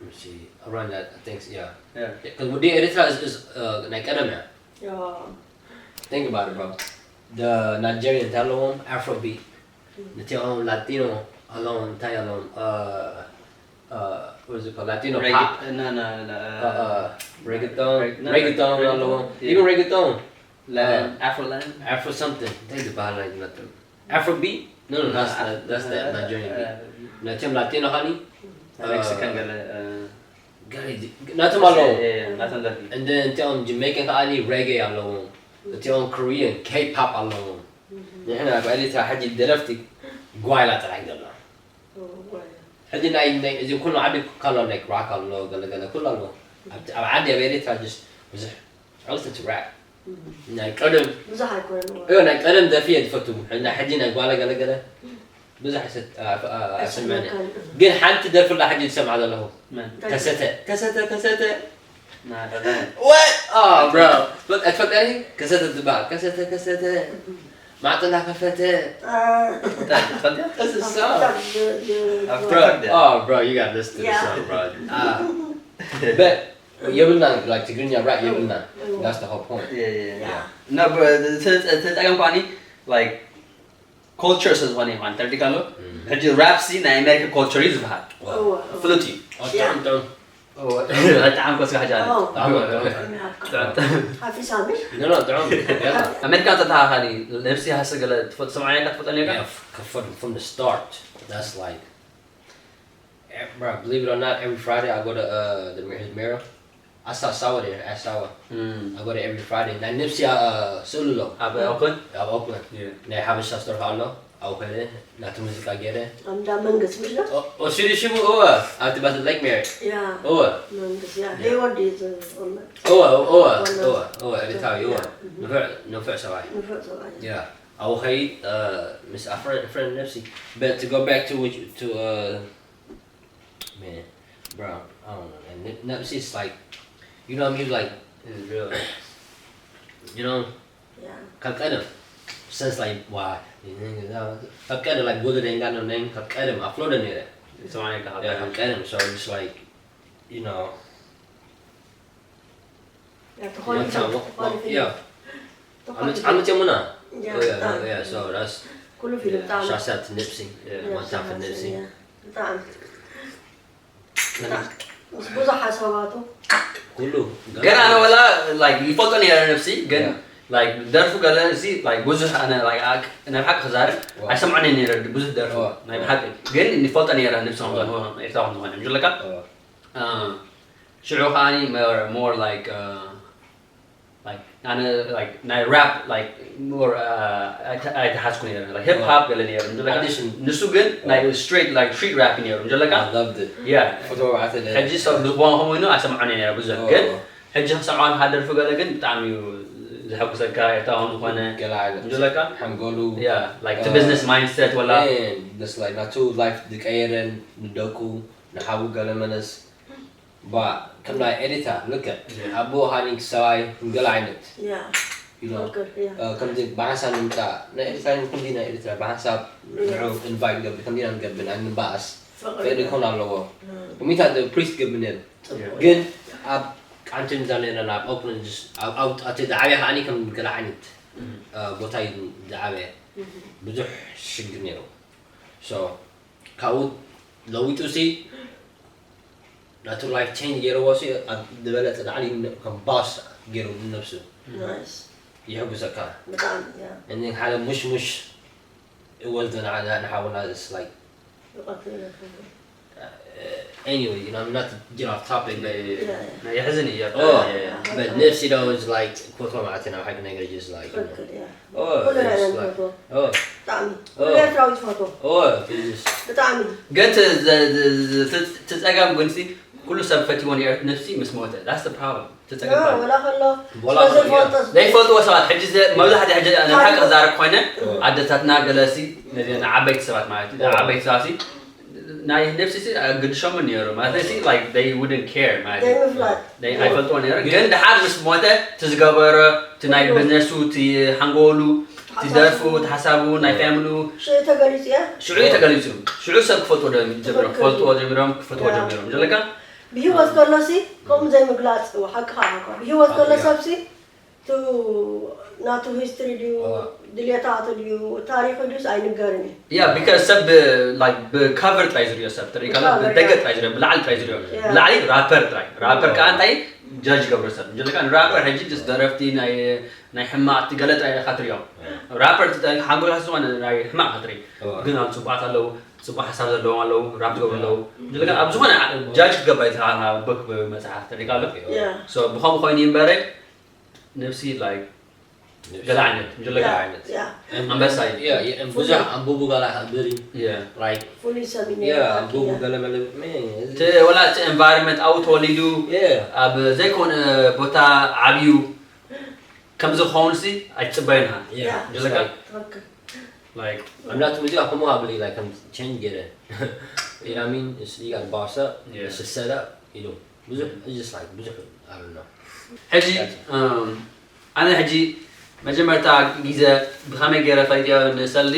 Let's see, around that, I think, yeah. Yeah. Because with the Eritrea is, is uh, ናይ ቀደም እያ ያ Think about it, bro. The Nigerian ኣለዎም Afrobeat. ነቲኦም ላቲኖ ኣለዎም እንታይ ኣለዎም uh, uh, what is it called? Latino pop. No, no, no. Uh, uh, reggaeton. Reg- no, Reggaeton reggaeton. ኣለዎም. Yeah. Even reggaeton. Latin, Afroland. Afro something. እንታይ ዝበሃል ኣይመጥም Afrobeat? No, no, that's not, that's the Nigerian beat. ነቲኦም ላቲኖ ካኒ Mexican ገለ ናቶም ኣለዎም። ናቶም ደርፊ እንደ እንቲኦም ጀሜይካን ከዓኒ ሬጌ ኣለዎም። እቲኦም ኮሪያን ኬይ ፖፕ ኣለዎም። ንሕና ኣብ ኤርትራ ሕጂ ደረፍቲ ጓይላ ጥራይ ዘሎ። ሕጂ ናይ ናይ እዚ ኩሉ ዓዲ ካሎ ናይ ራክ ኣሎ ገለ ገለ ኩሉ ኣሎ። ኣብ ኣብ ዓዲ ኣብ ኤርትራ just ብዙሕ I listen to rap. ናይ ቀደም ብዙሕ ኣይኮነን እዮ ናይ ቀደም ደርፊ እየ ዝፈቱ። ናይ ሕጂ ናይ ጓለ ገለ ገለ ብዙሕ ኣይሰ- ኣ- ኣ- ኣይሰምዕን እየ። ግን ሓንቲ ደርፊ ኣላ ሕጂ ዝሰምዓ ዘለኹ መን ከሰተ ከሰተ ከሰተ ናተላይ What? Oh, bro. But I took that. ከሰተ ትበሃል ከሰተ ከሰተ ማዕጠና ከፈተ ትፈልጥያ This is a song. ኣብ Bro, ትፈልጥያ oh, bro, you gotta listen to this Yeah. song, bro. Uh, But የብልና like ትግርኛ rap የብልና. That's the whole point. Yeah, yeah, yeah. No, but ተፀገም ኳኒ like culture ስለ ዝኾነ ይኾን ተረዲካ ኣሎ። ሕጂ rap ሲ ናይ ኣሜሪካ culture እዩ ዝበሃል። እወ። ፍሉጥ እዩ። ጥዑም ጥዑም በጣም ኮስካ ሕጂ ኣለ። Oh. ጥዑም ጥዑም ሓፊሳሚ No, no, ጥዑም የላ ኣሜሪካ ተተኻኻሊ ነብሲ ሃሰ ገለ ትፈልጥ ሰምዓ ያካ ትፈልጠ ነካ Yeah, f- from, from the start. That's like, eh, bro, believe it or not, every Friday I go to uh, the Mirror's Mirror. I saw Sawa there, I saw. I go there every Friday. Now Nipsey, uh, Sululo. ኣብ ኦክላንድ I'm open. Now have a store, I know. Okay, then. Not too much I get it. ኣምዳ መንግስት ምሽ ነው Oh, oh, she she oh, uh, I was about to like Merrick. ያ Oh, uh, መንግስት ያ ሄይወርድ ይዘ oh, uh, oh, uh, oh, uh, oh, uh, every time you are. No fair, no fair, so I. ንፍዕ ሰብኣይ Yeah. Okay, uh, Miss, a friend, friend Nipsey. But to go back to what you, to, uh, man, bro, I don't know, man. Nip- Nipsey's like, you know what I mean? Like, It's real. you know, ያ ካብ ቀደም since like why? ካብ ቀደም like good thing got no name. ካብ ቀደም ኣፍሎደ ነይረ ሰምዓ ያካ yeah ካብ ቀደም so just like you know ያ ተኾኒ one time ተኾኒ yeah ዓመት ዓመት የሙና ያ yeah yeah so that's ኩሉ ፊልም ብጣዕሚ shout out to Nipsey Yeah. one time for Nipsey ብጣዕሚ ምስ ብዙሕ ሓሳባቱ ኩሉ ገና ኣነ ወላ like ይፈልጦ ነይረ ነብሲ ግን Yeah. like ደርፉ ገለ እዚ like ብዙሕ ኣነ like ኣቅ- ናይ ብሓቂ ክዛርብ Wow. ኣይሰምዖን እየ ነይረ ብዙሕ ደርፉ Wow. ናይ ብሓቂ ግን ይፈልጦ ነይረ ነብሲ ከም ዝኾነ ኤርትራ ከም ዝኾነ ምሽ ኣለካ Oh. ሽዑ ከዓኒ more- more like uh, like ኣነ like ናይ rap like more uh, ኣይተ- ኣይተሓዝኩ ነይረ like hip hop ገለ ነይሩ ምሽ ኣለካ Addition. ንሱ ግን ናይ straight like street rap ነይሩ ምሽ ኣለካ I loved it. yeah ፎቶ ባዕተ ሕጂ ሰብ ዝኾነ ኮይኑ ኣይሰምዖን እየ ነይረ ብዙሕ ግን ሕጂ ክሰምዖ ሃደርፉ ገለ ግን ብጣዕሚ እዩ ዘሐጉሰካ ኤርትራውን ዝኾነ ገለ ዓይነት እንጀለካ ሓንጎሉ yeah like the business mindset ወላ ደስ like ናቱ life ዝቀየረን ንደቁ ንሓዉ ገለ መለስ ባ ከም ናይ ኤዲታ ልክዕ ኣቦ ሃኒክ ሰብኣይ ገለ ዓይነት ያ you know ፍቅር ያ ከምዚ ብሓንሳብ ንምፃእ ናይ ኤዲታ ከምዚ ናይ ኤዲታ ብሓንሳብ ንዑ invite ገብር ከምዚ ኢና ንገብር ናይ ንባኣስ ፍቅር ፍቅሪ ክኾን ኣለዎ እ፣ እሚታ ፕሪስት ገብር ነይሩ Yeah. ግን ኣብ ቃንትን እዛ ነይረና ኣብ ኦክላንድ ኣብ ኣብቲ ዝዓበየ ከዓኒ ከም ገለ ዓይነት እ፣ ቦታ እዩ ዝዓበየ ብዙሕ ሽግር ነይሩ so ካብኡ ለዊጡ ሲ ናቱ life change ገይርዎ ሲ ኣብ ዝበለፀ ላዕሊ ከም boss ገይሩ ንነብሱ ናይስ ይሕጉሰካ ብጣዕሚ ያ እኒ ሓደ ሙሽሙሽ እወልዶ ንሓውና like ይቐትል anyway you know I'm not to get off topic but ያ ያ ናይ የሕዝን እዩ oh but ነብሲ though is like ኮቶ ማለት ናብ ሓቂ ነገር just like you know ትክክል ያ oh ኩሉ ናይ it's ነን like ፎቶ oh ብጣዕሚ ኦ። ኩሉ ኤርትራዊ ትፈቶ oh it's just ብጣዕሚ ግን እቲ ጸጋም ግን ሲ ኩሉ ሰብ ፈትዎ ነብሲ ምስ ሞተ that's the problem እቲ ጸገም ወላ ከሎ ወላ ስለዚ ከሎ፣ ፈልጦ ዘይፈልጥዎ ሰባት ሕጂ ዘ- መብዛሕትኡ ሕጂ ንሓቂ ክዛረብ ኮይነ ኣደታትና ገለሲ ነዚ ንዓበይቲ ሰባት ማለት እዩ ዓበይቲ ሰባት ሲ ናይ ነብሲ ሲ ኣግድሾምን ነይሩ ማለት ሲ like they wouldn't care ማለት እዩ ዘይምፍላጥ ናይ ኣይፈልጥዎ ነይሩ ግን ድሓር ምስ ሞተ እቲ ዝገበሮ እቲ ናይ ብዝነሱ እቲ ሓንጎሉ እቲ ደርፉ እቲ ሓሳቡ ናይ ፋሚሉ ሽዑ ተገሊጹ እያ ሽዑ እዩ ተገሊጹ ሽዑ ሰብ ክፈልጥዎ ዶ- ጀሚሮም ክፈልጥዎ ጀሚሮም ክፈትዎ ጀሚሮም ዘለካ ብሂወት ከሎሲ ከምኡ ዘይምግላፅ እዎ ሓቅኻ እኮ ብሂወት ከሎ ሰብሲ ቱ ናቱ ሂስትሪ ድዩ ድሌታቱ ድዩ ታሪኹ ድዩስ ኣይንገርን እዩ yeah because ሰብ like ብካቨር ጥራይ ዝሪኦ ሰብ ትሪካ ብደገ ጥራይ ዝሪኦ ብላዕሊ ጥራይ ዝሪኦ ብላዕሊ ራፐር ጥራይ ራፐር ከዓ እንታይ ጃጅ ገብሮ ሰብ እንጀለካ ንራፐር ሕጂ ስ ደረፍቲ ናይ ናይ ሕማቅ ገለ ጥራይ ኢካ ትሪኦ ራፐር ሓንጎልካ ዝኾነ ናይ ሕማቅ ክትርኢ ግን ኣብ ፅቡቃት ኣለዉ ፅቡቅ ሓሳብ ዘለዎም ኣለዉ ራፕ ዝገብሩ ኣለዉ እንጀለካ ኣብ ዝኾነ ጃጅ ክትገባ ይትኻ ቦክ መፅሓፍ ትሪካ ኣሎ ብከምኡ ኮይኑ ይንበረ ነብሲ like ገለ ዓይነት እንጀለካ ዓይነት ኣንበሳ እዩ ብዙሕ ኣንቡቡ ጋላ ብሪ yeah like ፍሉይ ሰብ እዩ yeah ነይሩ። ኣንቡቡ ገለ መለ man እቲ ወላ እቲ environment ኣብኡ ተወሊዱ yeah ኣብ ዘይኮነ ቦታ ዓብዩ ከም ዝኾውን ሲ ኣይትፅበዩን ኢኻ yeah እንጀለካ ትኽክል like I'm not to you I'm probably like I'm change get it you know what I mean it's you got boss up Yeah. it's just set up you know ብዙሕ it's just like ብዙሕ I don't know ሕጂ እም፣ ኣነ ሕጂ መጀመርታ ግዜ ብኸመይ ገይረ ፈሊጥዮ ንሰልዲ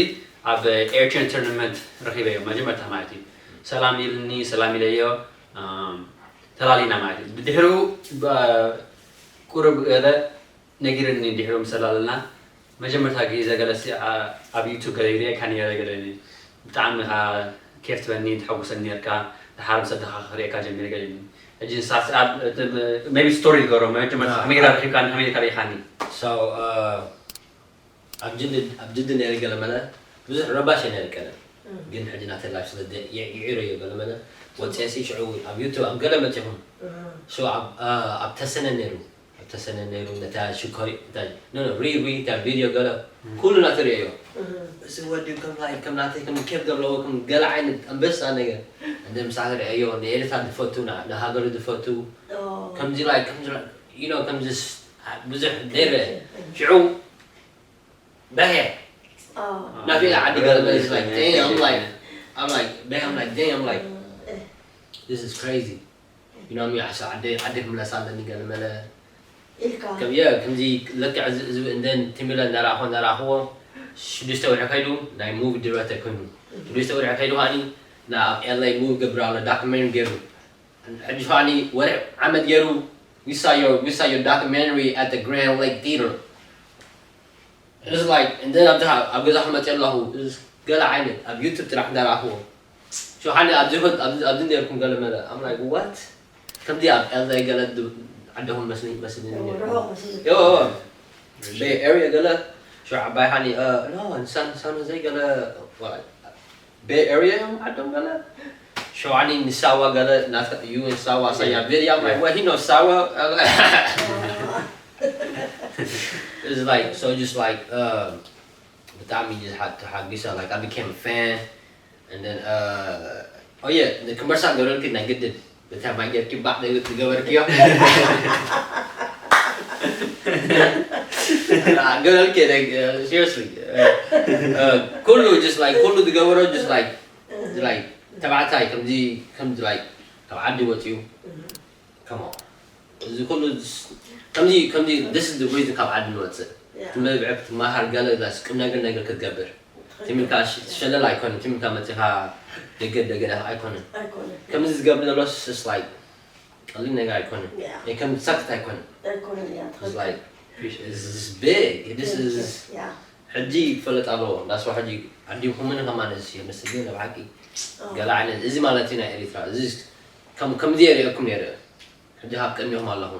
ኣብ ኤርትራን ቶርናመንት ረኺበዮ መጀመርታ ማለት እዩ ሰላም ኢልኒ ሰላም ኢለዮ እም፣ እታ ተላሊና ማለት እዩ። ብድሕሪኡ ብ-፣ ቁሩብ ገለ ነጊርኒ ድሕሪኡ ምስ ተላለና፣ መጀመርታ ግዜ ገለ ሲ-፣ ኣ-፣ ኣብ ዩቱብ ገለ ይርእየካ ነይረ፣ ገለ ብጣዕሚ ኢኻ ኬፍ ትበኒ፣ ተሐጉሰኒ ነርካ፣ ድሓር ምስ ኣደኻ ክርእየካ ጀሚረ ገለ ኢሉኒ። ሕጂ ንሳ ሲ-፣ ኣብ፣ እቲ፣ maybe ስቶሪ ይገሮ፣ መጀመርታ ኣዎ። ከመይ ጌርካ ረኺብካኒ፣ ከመይ ጌርካ ርኢኻኒ? So, uh, ኣብ ጅዲ፣ ኣብ ጅዲ ነይረ ገለ መለ፣ ብዙሕ ረባሽ እየ ነይረ ቀደም። እም። ግን ሕጂ ናተይ ላይፍ ስለ ደ-፣ የ-፣ ይዕረዮ ገለ መለ፣ ወፅኤ ሲ ሽዑ ኣብ ዩቱብ ኣብ ገለ መፂኹም። እም። So፣ ኣብ፣ uh፣ ኣብ ተሰነ ነይሩ። ኣብ ተሰነ ነይሩ፣ ነታ ሽኮሪ፣ እንታይ፣ ኖ፣ ኖ፣ ሪ፣ ሪ፣ እታ ቪድዮ ገለ፣ እም። ኩሉ ናተይ ርእዮ። እም። እዚ ወዲ ከም፣ like፣ ከም ናተይ፣ ከም ኬፍ ዘለዎ፣ ከም ገለ ዓይነት ኣንበሳ ነገር። እንደ ምሳሌ ርእዮ፣ ንኤርትራ ዝፈቱ፣ ና-፣ ንሃገሩ ዝፈቱ። ኦ። ከምዚ፣ like፣ ከምዚ፣ like፣ you know፣ ከምዚ ስ-፣ ብዙሕ ደይረ። እም። ሽዑ፣ በሄ። ኦ። ናፊ ዓዲ ገለ መለ፣ it's like, damn, I'm like, I'm like, በሄ፣ I'm like, damn, I'm like, እም፣ እህ። This is crazy. You know me፣ ዓሳ ዓዲ፣ ዓዲ ክምለስ ኣለኒ ገለ መለ። ኢልካ። ከም፣ yeah፣ ከምዚ ልክዕ እዚ፣ እዚ እንደ ቲምለ እናረኣኹ፣ እናረኣኹዎ፣ ሽዱሽተ ወርሒ ከይዱ ናይ ሙቪ ዲሬክተር ኮይኑ። እም። ሽዱሽተ ወርሒ ከይዱ ከኣኒ፣ ናብ ኤል ኤ ሙቪ ገብር ኣሎ፣ ዳኩሜንተሪ ገይሩ። ሕጂ ከኣኒ ወርሒ ዓመት ገይሩ፣ we saw your, we saw your documentary at the Grand Lake Theater. It's like, and then ኣብዛ ኣብ ገዛ ክመጽእ ኣለኹ፣ it's ገለ ዓይነት ኣብ ዩቱብ ጥራሕ እንዳረኣኽዎ። ሸውሓኒ ኣብዚ ይኹን፣ ኣብዚ፣ ኣብዚ ነርኩም ገለ መለ። I'm like, what? ከምዚ ኣብ ኤል ኤ ገለ ድ-፣ ዓድኹም መስሊ-፣ መስልኒ ነይሩ። ርሑቕ መስሊ። ዮ፣ ዮ። ቤይ ኤርያ ገለ፣ ሸው ዓባይ ሃኒ፣ እ፣ no፣ ሳን፣ ሳን ሆዜ ገለ፣ what? ቤይ ኤርያ እዮም ዓዶም ገለ። ሸውሓኒ ንሳዋ ገለ፣ ናትካ እዩ ንሳዋ፣ ሳያ ቪድዮ፣ I'm like, what? He knows ሳዋ? It's like, so just like, um, ብጣዕሚ ተሓ-፣ ተሓጒሰ፣ like, I became a fan, and then, uh, oh yeah፣ ክመርሳ ገረልኪ ናይ ግድን፣ በታ ማይ ጌርኪ ባዕ ዝገበርክዮ። ገረልኪ፣ like, uh, seriously፣ uh, uh፣ ኩሉ፣ just like፣ ኩሉ ዝገበሮ፣ just like፣ like፣ ተባዕታይ፣ ከምዚ፣ ከምዚ፣ like፣ ካብ ዓዲ ወፂኡ። Come on። እዚ ኩሉ ስ-፣ ከምዚ፣ ከምዚ፣ this is the reason ካብ ዓዲ ንወፅእ። Yeah። ትምህር ብዕክ ትመሃር ገለ ላስ ቁም ነገር ነገር ክትገብር። ትክክል። ትምልካ ሽ-፣ ሸለል ኣይኮነን። ትምልካ መፂኻ ደገ ደገ ኣይኮነን። ኣይኮነን። ከምዚ ዝገብር ዘሎ ስ-፣ it's like፣ ቀሊል ነገር ኣይኮነን። Yeah። እ፣ ከም ሳክት ኣይኮነን። ኣይኮነን፣ yeah፣ it's ትክክል። Like፣ this is big። This is Yeah። ሕጂ ክፈለጥ ኣለዎ። ዳስዋ ሕጂ ዓዲኹምን ከማን እዚ የመስግን፣ ኣብ ሓቂ። ኦ። ገለ ዓይነት፣ እዚ ማለት እዩ ናይ ኤሪትራ። እዚ ከም፣ ከምዚ የርእየኩም ነይረ። ሕጂ ካብ ቅድሚኹም ኣለኹ።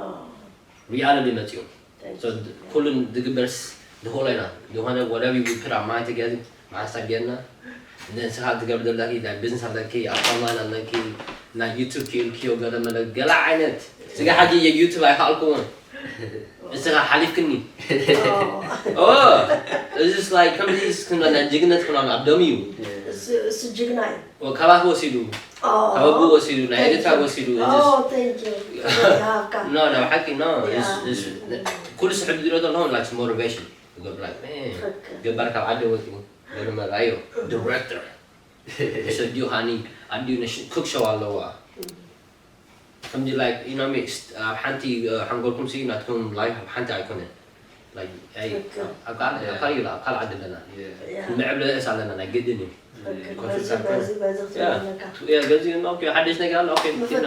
ኦ። ሪያሊቲ መጺኡ። Thank So፣ you። ኩሉ ዝግበርስ ንኽእሎ ኢና። ዝኾነ whatever we put our mind together፣ መዓሳ ጌርና። እንደ ንስኻ ትገብር ዘለኺ፣ ናይ ቢዝነስ ኣለኪ፣ ኣብ ኦንላይን ኣለኪ፣ ናይ ዩቱብ ክኢልክዮ ገለ መለ፣ ገለ ዓይነት። ስጋ ሕጂ የዩቱብ ኣይኸኣልኩዎን። ንስኻ ሓሊፍክኒ። ኦ። ኦ፣ እዚ ስ-፣ like፣ ከምዚ ስ-፣ ክንብል ናይ ጅግነት ክንብል ኣብ ደም እዩ። እሱ፣ እሱ ጅግና እዩ። ኦ፣ ካባክ ወሲዱ። ኦ። ካብ ኣቦኡ ወሲዱ፣ ናይ ኤርትራ ወሲዱ። ኦ፣ እዚ ስ-፣ thank you። ክብረት ይሃብካ። ኖ፣ ናብ ሓቂ፣ ኖ። ያ። እዚ ስ-፣ እዚ ስ-፣ ኩሉ ስሕብ ዝሪኦ ዘለኹ፣ like፣ ሞቲቬሽን። ይገብር፣ like፣ man፣ ትክክል። ገባር ካብ ዓዲ ወፂኡ፣ ገለ መርኣዮ፣ ዲሬክተር። ሰዲኡ ኻኒ፣ ኣዲኡ ነሽ-፣ ኩክ ሾው ኣለዋ። ከምዚ፣ like፣ you know me፣ ስ-፣ ኣብ ሓንቲ፣ እ፣ ሓንጎልኩም ሲ ናትኩም ላይፍ ኣብ ሓንቲ ኣይኮነን። Like፣ ኣይ፣ ትክክል። ኣብ ካልእ፣ ኣብ ካልእ ኢላ፣ ኣብ ካልእ ዓዲ ኣለና። Yeah። Yeah። ንዕብ ለእስ ኣለና፣ ናይ ግድን እዩ። ትክክል። ኮፊ በዚ፣ ካርቶን። በዚ፣ በዚ ክትብል Yeah። ኣለካ። Yeah፣ ገዚ፣ ኦኬ፣ ሓድሽ ነገር ኣሎ፣ ኦኬ፣ ንፍታ።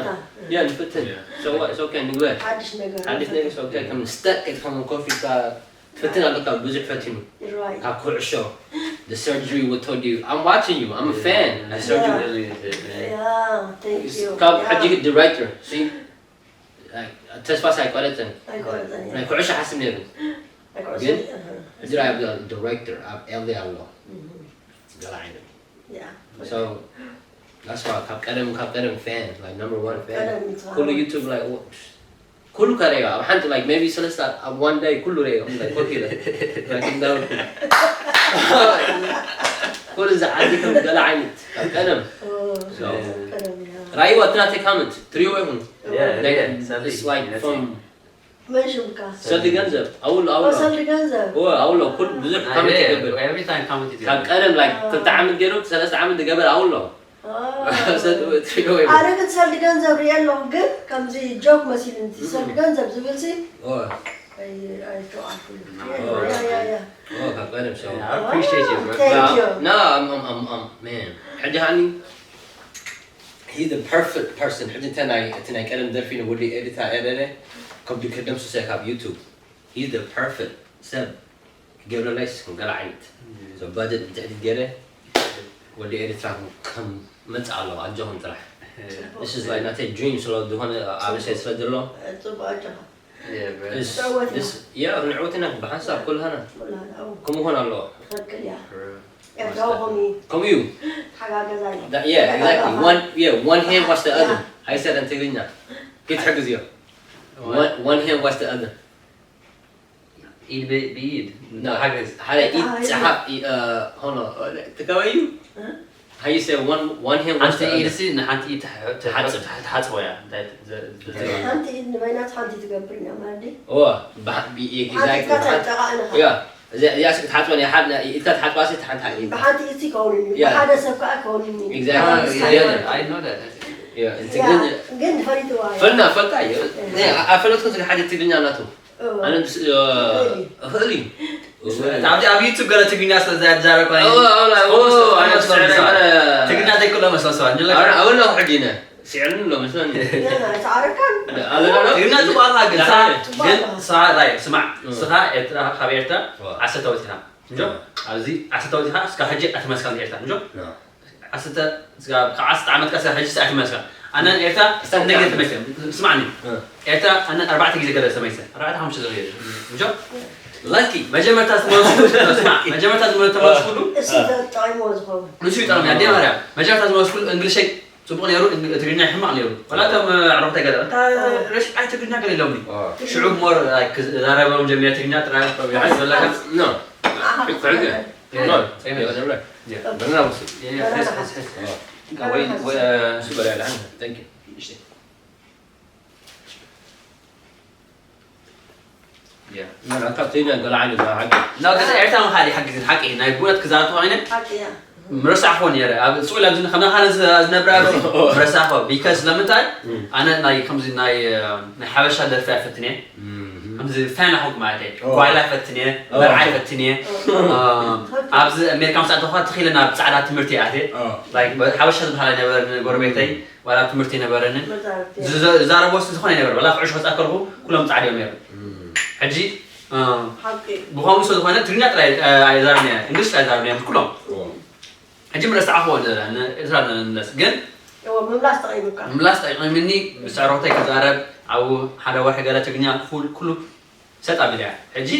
ያ፣ ንፍትን። Yeah። So what? It's okay፣ ንግበር። ሓድሽ ነገር ሓድሽ ነገር፣ ንፍታ። It's okay። ከም ስተክ ከይትኸውን ኮፊ ካ-፣ ትፈትን ኣለካ፣ ብዙሕ ፈቲኑ። Right። ካብ ኩዕሾ፣ the surgery what told you, I'm watching you, I'm a fan ናይ ሰርጅሪ። Yeah። Yeah፣ thank you። ካብ Yeah። ሕጂ ዲሬክተር፣ see? ተስፋ ኣይቆረፅን። ኣይቆረፅን፣ ናይ yeah። ኩዕሾ ሓስብ ነይሩ። ናይ ኩዕሾ፣ ግን እህ። ሕጂ ራይ ኣብ ዲሬክተር ኣብ ኤል ኤ ኣሎ። እህ። ገለ ዓይነት። Yeah። So፣ that's why ካብ ቀደም፣ ካብ ቀደም ፋን፣ like፣ number one ፋን። ቀደም ትበሃል። ኩሉ ዩቱብ፣ like፣ ኩሉ ከረዮ፣ ኣብ ሓንቲ፣ like፣ maybe ሰለስተ፣ ኣብ one day ኩሉ ረዮ፣ like፣ ኮፍ ኢለ። Like፣ እንዳበልኩ። ኩሉ ዝዓዲ ከም ገለ ዓይነት፣ ካብ ቀደም። ኦ፣ So፣ ቀደም፣ yeah። ራእይዋ፣ እቲ ናተይ ካመንት፣ ትሪእዎ ይኹም። Yeah፣ Like፣ yeah፣ ሰልዲ፣ it's like yeah፣ from መን ሽምካ? ሰልዲ ገንዘብ፣ ኣውሎ፣ ኦ፣ ኣውሎ። ሰልዲ ገንዘብ። ኦ፣ ኣውሎ፣ ኩሉ ብዙሕ I ኮመንት did። ይገብር። Every time comment ይገብር። ካብ ቀደም፣ like፣ አ። ክልተ ዓመት ገይሩ፣ ሰለስተ ዓመት ዝገበር ኣውሎ። አ። ሰልዲ ትሪኦ ወይ? ኣነ ግን ሰልዲ ገንዘብ ሪኤ ኣለኹ፣ ግን ከምዚ ጆክ መሲሉኒ፣ እቲ ሰልዲ ገንዘብ ዝብል ሲ፣ ኦ። ኣይ-፣ ኣይተዋዕኩሉ። ኦ። ያ፣ ያ፣ ያ። ኦ፣ ካብ ቀደም ሰው። Yeah, I appreciate you, bro። Thank you። No, I'm, I'm, I'm, I'm, man። ሕጂ ሃኒ፣ He's the perfect person. ሕጂ እንተ ናይ እቲ ናይ ቀደም ደርፊ ንወዲ ኤዲታ ኤረረ ከም ድክደም ሱሰ ካብ YouTube. He's the perfect ሰብ። ገብረ ላይስ ከም ገለ ዓይነት። So budget ብትሕቲ ገለ ወዲ ኤሪትራ ከም መጽእ ኣለዎ ኣጆኹም ጥራሕ። This is like ናተይ dream ስለ ዝኾነ ኣብሰ ስለ ዘሎ ጽቡቅ ኣጆኻ Yeah, bro. This- ተወትና። this- yeah ንዕወትና ብሓንሳብ ኩልሃና ኩላና ኣው ከምኡ ኾን ኣለዎ። ትኽክል እያ True. ኤርትራዊ ከምኡ እዩ ከምኡ እዩ። ሓጋገዛይ That- yeah exactly one yeah one hand wash the other. I said in ትግርኛ ክትሕግዝ እዮ. One hand wash the other. Eat bit bead. No. Haggis. ሓደ ኢድ ጸሓ ሆኖ ትከወዩ። How you say one one hand wash ሓንቲ the ኢድ other. ሲ ንሓንቲ ኢድ ትሓጽብ። ትሓጽቦ እያ። ሓንቲ ኢድ ንበይናት ሓንቲ ትገብር ኢና ማለት ድዩ? ኦ ብሓ- ቢ- ሓንቲ exactly ኢድካ ተጠቓ ኢኻ yeah እዚኣ እዚኣ ስክ ትሓጽበ እያ ሓድ ኢታ ትሓጽባ ሲ ሓንቲ ሓንቲ ኢድ ብሓንቲ ኢድሲ ይከውንን እዩ Yeah. ብሓደ ሰብ ከዓ ይከውንን እዩ Exactly. ብሓንቲ Yeah. ሰብ I know that. yeah in ያ፣ ትግርኛ ግን ፈሊጥዋ እያ። ፈልና ፈልጣ እዩ። ኣፈለጥኩም ስለ ሓደ ትግርኛ ናቱ ኣነ ምስ እኽእል እዩ። ኣብዚ ኣብ ዩቱብ ገለ ትግርኛ ስለ ዝዛረብ ኮነ ትግርኛ ዘይክእሎ መስሎ ሰባ እንጅለ ኣበላ ሕጂ ነ ስዕርን ሎ መስለኒ ተዓረካን ኣለና ትግርኛ ጽቡቅ ኣላ ግን ደሓን ግን ስኻ ራይ ስማዕ እም። ስኻ ኤርትራ ካብ ኤርትራ ዋ። ዓሰርተ ወፂኻ እንጆ እም። ኣብዚ ዓሰርተ ወፂኻ እስካ ሕጂ ኣይተመስካን ኤርትራ እንጆ ኖ። ዓሰርተ እስካ ካብ ዓሰርተ ዓመትካ እስካ ሕጂ ኣይተመስካን ኣነ ኤርትራ እስታ እንደገ ተመሰ ስማዕኒ እም። ኤርትራ ኣነ ኣርባዕተ ግዜ ገለ ተመሰ ኣርባዕተ ሓሙሽተ ግዜ እንጆ ላኪ መጀመርታ ዝመለስኩ ስማዕ መጀመርታ ዝመለስኩሉ እሱ ተጠቂሞ ዝኸውን ንሱ ይጠቕም ኣደ ማርያም መጀመርታ ዝመለስኩሉ እንግሊሸይ ጽቡቕ ነይሩ እንግ- ትግርኛ ሕማቕ ነይሩ ወላ እቶም ኣዕሩኽተይ ገለ እታ ረሽ ኣይ ትግርኛ ገለ ኢሎምኒ ሽዑ ሞር ክዛረቦም ጀሚረ ትግርኛ ጥራይ ዝበለካ ኖ ንዓኻ ሕጂ ሕጂ ክትፈልጥ። ኖ ጸይነ ዘብለ በና ውስጥ የ- የ- ፌስ- ፌስ- ፌስ። ወይ- ወይ- እሱ በላ ያለ አንተ thank you ያ። ምን ኣካብ ትግርኛ ገለ ዓይነት ሓቂ ና ግን ኤርትራ ምኻድ ይሓግዝን ሓቂ ናይ ብእውነት ክዛረብ ተኾይነ ሓቂ እያ ምረሳዕኽዎ ነይረ ኣብ ስዑል ኣብዚ ከምና ካነ ዝነብረ ኣብዚ ምረሳዕኽዎ ቢካስ ለምንታይ ኣነ ናይ ከምዚ ናይ ናይ ሓበሻ ደርፊ ኣይፈትን እየ ከምዚ ፋን ኣኹንኩ ማለት እየ ጓይላ ኣይፈትን እየ መርዓ ኣይፈትን እየ ኣብዚ ኣሜሪካ ምስ ኣተኹ ትኽኢለ ናብ ፃዕዳ ትምህርቲ እየ ኣትየ ሓበሻ ዝበሃል ኣይነበረ ጎረቤተይ ዋላ ትምህርቲ ኣይነበረንን ዝዛረቦ ስ ዝኾነ ኣይነበረ ዋላ ክዕሾ ክፃ ከለኹ ኩሎም ፃዕዳ እዮም ነይሮም ሕጂ ብኸምኡ ስለ ዝኾነ ትግርኛ ጥራይ ኣይዛረብን እየ እንግሊሽ ጥራይ ዛረብን እየ ምስ ኩሎም ሕጂ ምረስዓኽዎ ንኤርትራ ንመለስ ግን ምምላስ ተቐይምካ ምላስ ጠቂምኒ ምስ ኣዕሩኽተይ ክዛረብ ኣብኡ ሓደ ወርሒ ገለ ትግርኛ ኩሉ ሰጥ ኣቢለ እያ ሕጂ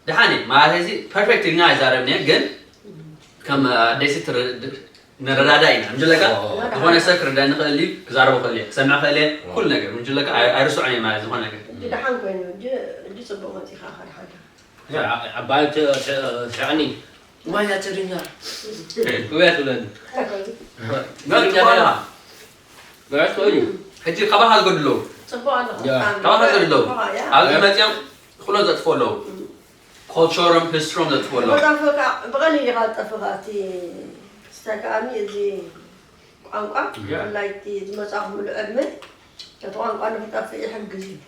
ደሓን እየ ማለት እዚ ፐርፌክት ትግርኛ ኣይዛረብን እየ ግን ከም ኣደይሲ ንረዳዳ ኢና እንጅለካ ዝኾነ ሰብ ክርዳኒ ክእል እዩ ክዛረቦ ክእል እየ ክሰምዕ ክእል እየ ኩሉ ነገር እንጅለካ ኣይርስዖን እየ ማለት ዝኾነ ነገር እጅ ደሓን ኮይኑ እጅ እጅ ፅቡቅ መፂኻ ሓደ ሓደ ዓባይ ትሸዕኒ ዋያ ትግርኛ ውያ ትብለኒ መርጭ በኋላ ብዕት ኮይኑ ሕጂ ካባኻ ዝጎድሎ ፅቡቅ ኣሎ ያ። ካባኻ ዝጎድሎ ኣብዚ መፅኦም ኩሎ ዘጥፎ ኣለዉ ኮልቸሮም ሂስትሮም ዘጥፎ ኣለዉ መጣፍካ ብቐሊል ኢኻ ዝጠፍኻ እቲ ስታይ ከኣኒ እዚ ቋንቋ ያ። ብፍላይ እቲ ዝመፃኹምሉ ዕድመ እቲ ቋንቋ ንክጠፍእ ይሕግዝ እዩ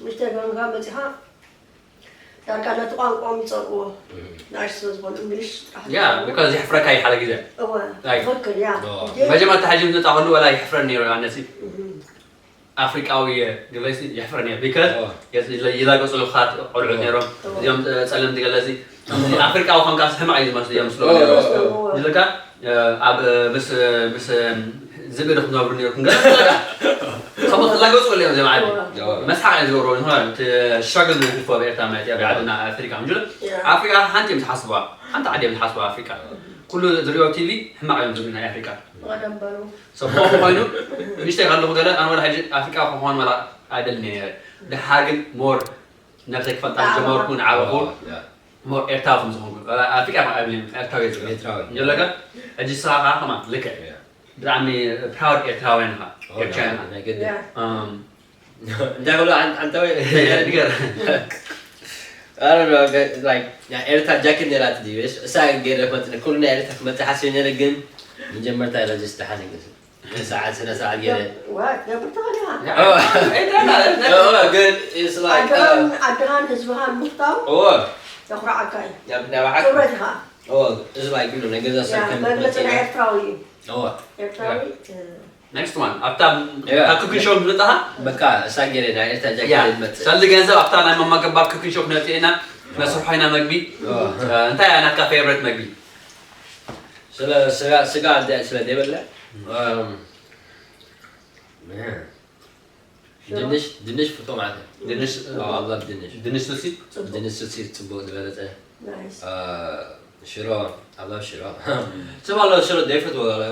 ምሽተ ገንጋ መፂኻ ዳርጋ ነቲ ቋንቋኦም ይፀልእዎ ንኣሽ ስለ ዝኾኑ እንግሊሽ ጥራሕ ያ ቢካዝ የሕፍረካ እዩ ሓደ ግዜ እወ ኣይ። ትኽክል ያ ኦ። ግን መጀመርታ ሕጂ ምስ መጣ ከሉ ወላ የሕፍረኒ ነይሩ ኣነሲ ኣፍሪቃዊ ግለሲ የሕፍረኒ ቢካዝ ይላገፁ ልኻት ቆልዑት ነይሮም እዚኦም ፀለምቲ ገለሲ ኣፍሪቃዊ ከምካስ ሕማቕ እዩ ዝመስሉ እዮም ስለ ኦ። ይብለካ ኣብ ምስ ምስ ዝብኢ ዶ ክትነብሩ ነይርኩም ገለ ከምኡ ክላገፁ እዮም እዚኦም ዓዲ መስሓቅ እዮም ዝገብሩ ዝኾነ እቲ ስትራግል ንግፎ ኣብ ኤርትራ ማለት እዩ ኣብ ዓድና ኣፍሪካ ምንጅሎ ኣፍሪካ ሓንቲ እዮም ዝሓስቡዋ ሓንቲ ዓዲ እዮም ዝሓስቡዋ ኣፍሪካ ኩሉ ዝሪኦ ቲቪ ሕማቅ እዮም ዝብሉ ናይ ኣፍሪካ ቀደም በሩ ሰቦ ኮይኑ ንሽተይ ከለኹ ገለ ኣነ ወላ ሕጂ ኣፍሪካ ክኾን ወላ ኣይደልን እየ ነይረ ድሓር ግን ሞር ነብሰይ ክፈልጣ ጀመርኩ ንዓበኹ ሞር ኤርትራዊ ከም ዝኾንኩ ኣፍሪካ ከም ኣይብልን ኤርትራዊ እየ ዝብል ኤርትራዊ እንጀለካ ሕጂ ስኻ ከዓ ከማ ልክዕ ብጣዕሚ ፕራውድ ኤርትራውያን ኢኻ ኤርትራውያን ኢኻ ናይ ገድል ያ እም፣ እንታይ ብሎ ኣን- ኣንተ ወይ ንገር I don't know, like, yeah, ኤርትራ ጃኬት ነይራት ድዩ እሳ ገይረ መጥነ ኩሉ ናይ ኤርትራ ክመፅእ ሓስበ ነይረ ግን መጀመርታ ኢለ ጀስ ደሓን ይገስ ሰዓት ስነ ሰዓት ገይረ ዋ ትገብር ትኽእል ኢኻ ግን it's like ዓድኻን ዓድኻን ህዝብኻን ምፍታው እዎ የኹርዓካ እዩ ናብ ናይ ባዓል ክብረት ኢኻ እዎ it's like you know ናይ ገዛ ሰብ ከም መግለፂ ናይ ኤርትራዊ እዩ እዎ ኤርትራዊ Next one ኣብታ ካብ ኩኪን ሾው ዝመጣኻ በቃ እሳ ገለ ናይ ኤርትራ ጃኬት መጽእ ሰልዲ ገንዘብ ኣብታ ናይ ማማ ገባር ኩኪን ሾው ክነጥእ ኢና ነስርሖ ኢና መግቢ። እንታይ እያ ናትካ ፌቨሬት መግቢ? ስለ ስጋ ስጋ እንደ ስለ ደበለ ድንሽ ድንሽ ፍቶ ማለት ነው። ድንሽ ድንሽ ስሲ ድንሽ ስሲ ጽቡቅ ዝበለጸ ሽሮ ኣላ ሽሮ ሰብ ኣላ ሽሮ ደፈት ወላ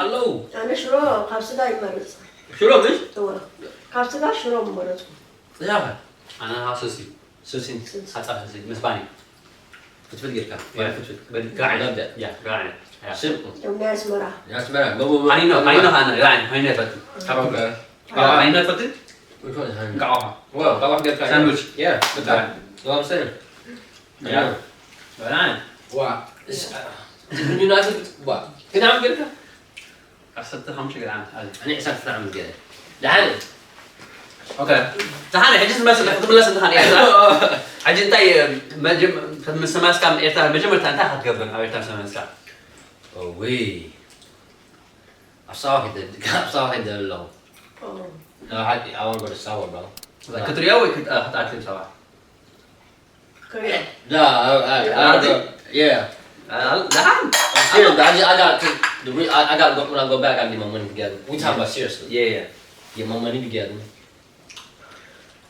ኣለው። ኣነ ሽሮ ካብ ስጋ ይመርጽ። ሽሮ ግን ካብ ስጋ ሽሮ መረጽኩ። ያኻ ኣነ ስሲ ስሲ ሓጻ ስሲ ምስ ባኒ ፍትፍት ጌርካ ፍትፍት በድጋዕ ያ ጋዕ ስም ናይ ኣስመራ ኣስመራ ሓይኖ ሓይኖ ሓነ ራዕን ሓይኖ ይፈቱ ሓይኖ ይፈቱ ጋዕኻ ጋዕኻ ጌርካ ሳንዱች ያ ብጣዕሚ ያ ራዕን ዋ ዩናይትድ ዋ ግን ዓም ጌርካ ዓሰርተ ሓሙሽተ ገለ ዓመት ኣዚ ኣነ ዕስራ ዓመት ገለ ደሓን ኦኬ ደሓን ሕጂ ዝመስል ክትምለስ እንተኻ ንኤርትራ ሕጂ እንታይ መጀመርታ ኤርትራ መጀመርታ እንታይ ክትገብር ኣብ ኤርትራ ዝመለስካ ወይ ኣብ ሳዋ ከይደ ኣብ ሳዋ ከይደ ኣለኹ ሓቂ ኣዋን ወደ ሳዋ ብሮ ክትሪኦ ወይ ክትኣክል ሳዋ Yeah, I, I, I, I, yeah. ደሓን Serious, I just, I got to, the re, I, I got to go, when I go back, I get my money together. We talking about seriously. Yeah, yeah. Get my money together.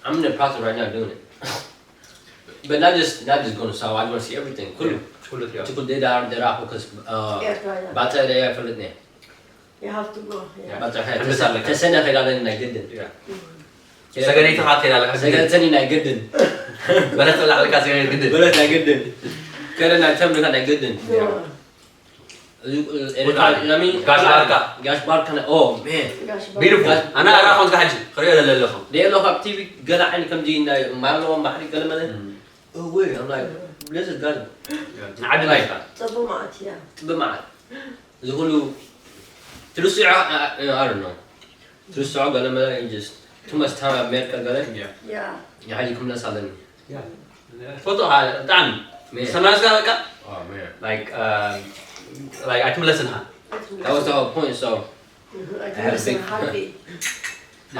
I'm in the process right now doing it. But not just, not just going to South, I want to see everything. Cool. ኩሉ ትሪኦ Tukul de dar, de raho, because, uh, Yeah, right, yeah. Bata de ya, for the You have to go. Yeah. Bata, Hamza Saleh. Tesena, I got in, I didn't. ሰገነይቲ ካቴላ Second, Tesena, I didn't. በለስ ላዕልካ ሰገነይቲ ግድን But I didn't. Karen, I tell me, I didn't. No. Gash Barka. Gash Barka. Oh man. Gash ቢዩቲፉል ኣነ ኣራኾን ዝካ ሕጂ ክሪኦ ዘለ ኣለኹ They look up T V. Gala and come to you. Malo, Mahdi, Galamale. Oh wait, I'm like, this is good. ንዓዲ ናይካ ጽቡቅ ማለት እያ። ጽቡቅ ማለት እዚ ኩሉ ትርስዖ I don't know ትርስዖ ገለ መለ just too much time ኣብ ኣሜሪካ ገለ ያ ንሓጂ ክምለስ ኣለኒ ፎቶ ብጣዕሚ ሰማያስካ በቃ Oh man. like like ኣይትምለስን ኢኻ That was the whole point, so ኣይትምለስን ሓቂ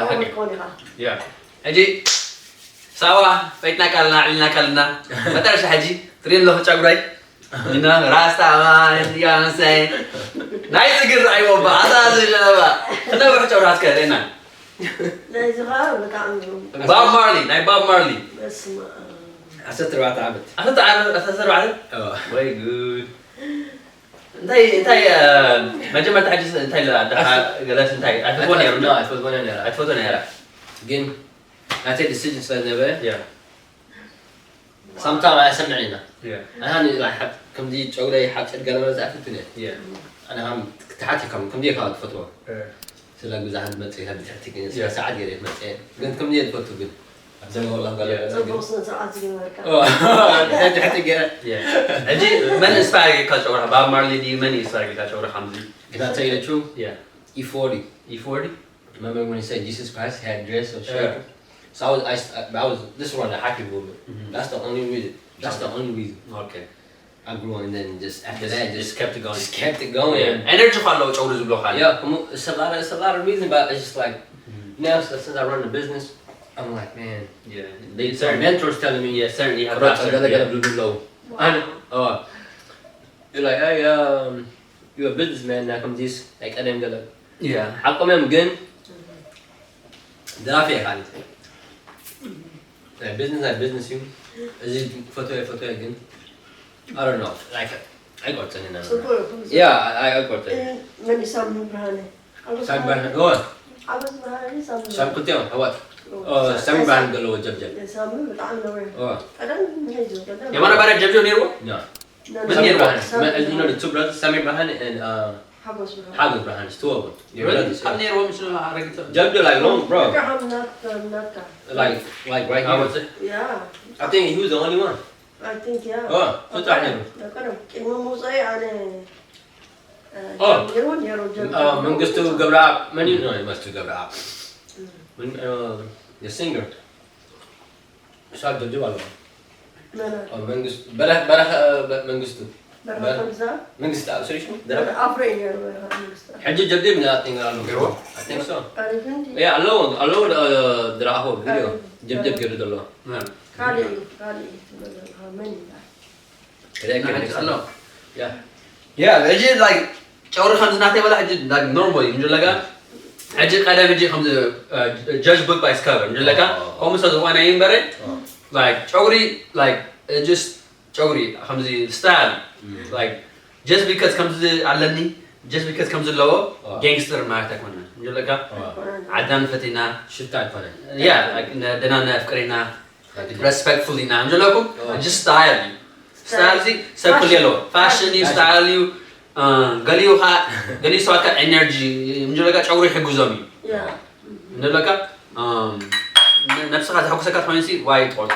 ኣወል ኮን ኢኻ ሕጂ ሳዋ ፈይትና ካልና ኣዕሊልና ካልና መጠረሻ ሕጂ ትሪን ኣለኹ ጨጉረይ ራስታ ያንሰይ ናይ ዝግር ኣይወባ ኣታ ዝለባ ክነብሕ ጨጉራ እስከ ርእና ናይዚ ከዓ ብጣዕሚ ባብ ማርሊ ናይ ባብ ማርሊ በስመ ዓሰርተ ኣርባዕተ ዓመት ኣሰተ ኣሰተ ኣርባዕተ ወይ ጉድ እንታይ እንታይ መጀመርታ ሕጂ እንታይ ገለስ እንታይ ኣይፈትዎ ነይሩ ኣይፈትዎ ነይሩ ኣይፈትዎ ነይሩ ግን ናተይ decision ስለ ዝነበረ sometimes ኣይሰምዕን ኢና ኣሃኒ ከምዚ ጨጉረይ ሓፂር ገለ መለ ዝኣፍልትን እየ ኣነ ከም ክትሓት ከም ከምዚ ኢኻ ትፈትዎ ስለ ብዙሓት መፅእ ኢላ ብትሕቲ ግን ስለ ሰዓት ገለ መፅእ ግን ከምዚ እየ ዝፈቱ ግን ኣብ ዘመ ወላ ገለ ጽቡቅ ስነ ስርዓት ዝገበርካ ትሕቲ ገለ ሕጂ መን ኢንስፓየር ጌርካ ጨጉርኻ ባብ ማርሊ ድዩ መን ኢንስፓየር ጌርካ ጨጉርኻ ከምዚ ግና ተይለችው Yeah. E forty E forty? Remember when he said Jesus Christ had dress or shirt? So I was, I, I was this one the hockey movement. That's the only reason. That's the only reason Okay. I grew and then just after Just, that just just kept it going. just kept it going. Yeah. Energy ኻለው ጨጉሪ ዝብሎ ካለ Yeah, it's a lot of it's a lot of reasons, but it's just like now since, since I run the business, I'm like, man, Yeah. they some mentors telling me, Yeah, certainly you have ቁረጽ that. ገለ ገለ Yeah. ብሉ ብለው ኣነ ኦ you're like, hey, um, you're a businessman now, come this like ቀደም ገለ Yeah. ሓቆም እዮም ግን ደራፊ እየ ካልእ ናይ ቢዝነስ ናይ ቢዝነስ እዩ እዚ ፈትወ ፈትወ ግን I don't know like ኣይቆርፅን ኢና ጽቡቅ እዩ። Yeah, I, I got it. መን ሳሚ ብርሃነ ሳሚ ብርሃነ፣ ኦ፣ ዓበስ ብርሃነ ሳሚ ሳሚ ክልቲኦም ኣሕዋት። ኦ፣ ሳሚ ብርሃነ ዘለዎ ጀብጀብ። ሳሚ ብጣዕሚ ነዊሕ ኦ፣ ቀደም ሒዙ ቀደም የማነ ባርያ ጀብጀብ ነይርዎ? ና። መን ነይርዎ? You know the two brothers, ሳሚ ብርሃነ and uh, ሓጎስ ብርሃነ ሓጎስ ብርሃነ፣ it's two of them. They're Really? brothers, ካብ yeah. ነይርዎ ምስ ኣረጊት ጀብጀብ like long, bro. ብርሃም ናት ናትካ Like, like right I here. was it? Yeah. I think he was the only one. I think yeah. Oh, so it's right here. ቀደም ቅድሚ ምውፀኢ ኣነ Oh. ጀሚሩ ነይሩ ጀምሩ Uh, መንግስቱ ገብረኣብ መን እዩ? No, መንግስቱ ገብረኣብ። ምን- uh, the singer. እሱ ኣብ ጀብጀብ ኣለዎ። መን Oh, መንግስቱ በረኸ በረኸ uh, መንግስቱ። በረኸት ከምዛ መንግስቲ ኣብ ስሪሽ ኣፍሮ እዩ ነይሩ በረኸት መንግስቲ ሕጂ ጀብጀብ ኢና ኣጥንገራሉ ገርዎ ኣጥንሶ ኣሪፍ እንዲ ያ ኣለዎ ኣለዎ ዝረኣኹ ቪድዮ ጀብጀብ ገይሩ ዘሎ ካልእ እዩ ካልእ እዩ ትብሎ ዘለኻ መን ይብሃል ኣለዎ ያ ሕጂ like ጨውሪ ከምዚ ናተይ በላ ሕጂ like normal እዩ እንጀለካ ሕጂ ቀደም ሕጂ ከምዚ judge book by its cover እንጀለካ ከምኡ ሰብ ዝኾነ እዩ እምበረ like ጨውሪ like just ጨጉሪ ከምዚ style like just because ከምዚ ኣለኒ just because ከምዚ ኣለዎ gangster ማለት ኣይኮነ እንጀለካ ዓድና ንፈቲና ሽታ ኣይኮነ ያ ደና ነፍቅር ኢና respectful ኢና እንጀለኩም just style እዩ style እዚ ሰብ ክልየ ኣለዎ fashion እዩ style እዩ ገሊኡ ከዓ ገሊኡ ሰባት ከዓ energy እንጀለካ ጨጉሪ ይሕግዞም እዩ እንጀለካ ነብስኻ ዘሐጉሰካ ትኾይንሲ ዋይ ትቆልጣ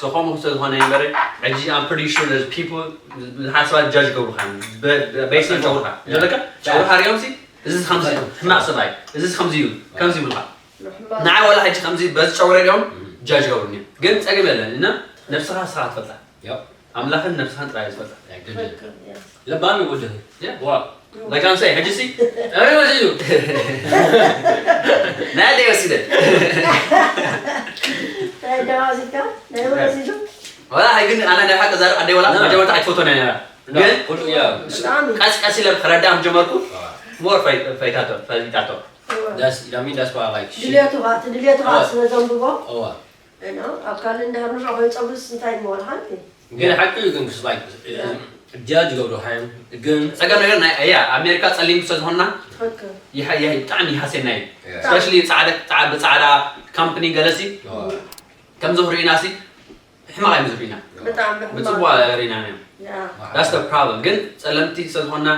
ሰኾም ውስጥ ዝኾነ ይንበረ ሕጂ I'm pretty sure there's people ዝሓስባ judge ገብሩካ based on ጨጉርካ ዘለካ ጨጉርካ ሪኦም ሲ እዚ ከምዚ እዩ ሕማቅ ሰብኣይ እዚ ከምዚ እዩ ከምዚ ይብልካ ንዓይ ዋላ ሕጂ ከምዚ በዚ ጨጉረ ሪኦም judge ገብሩኒ ግን ፀገም የለን እና ነብስኻ ስኻ ትፈልጣ ኣምላኽን ነብስኻን ጥራይ ዝፈልጣ ለባሚ ወድህ ዋ like I'm saying ሕጂ ሲ ኣበይ ወሲዱ ናይ ኣደይ ወሲደ ናይ ደዋዚካ ናይ ወረሲዱ ወላ ሕጂ ግን ኣነ ናይ ሓቂ ዛር ኣደይ ወላ መጀመርታ ኣይትፈቶን እያ ነራ ግን ኩሉ ያ ብጣዕሚ ቀስ ቀስ ኢለ ክረዳም ጀመርኩ more ፈይታቶ ፈሊጣቶ that's I mean that's why I like ድልየቱ ኸዓ እቲ ድልየቱ ኸዓ ስለ ዘንብቦ እዋ እና ኣብ ካልእ እንዳሃብ ንብዑ ከይፀጉስ እንታይ ምበልካ ግን ሓቂ እዩ ግን like judge ገብሩ ሃይም ግን ጸገም ነገር ናይ እያ ኣሜሪካ ጸሊም ስለ ዝኾንና ትኽክል ይሓ- ይሓ- ብጣዕሚ ይሃስየና እዩ especially ጻዕዳ ጻዕ- ብጻዕዳ company ገለሲ ከም ዝኽርኢና ሲ ሕማቕ እዮም ዝርኢና ብጣዕሚ ብጽቡቕ ርኢና እዮም ያ that's the problem ግን ጸለምቲ ስለ ዝኾንና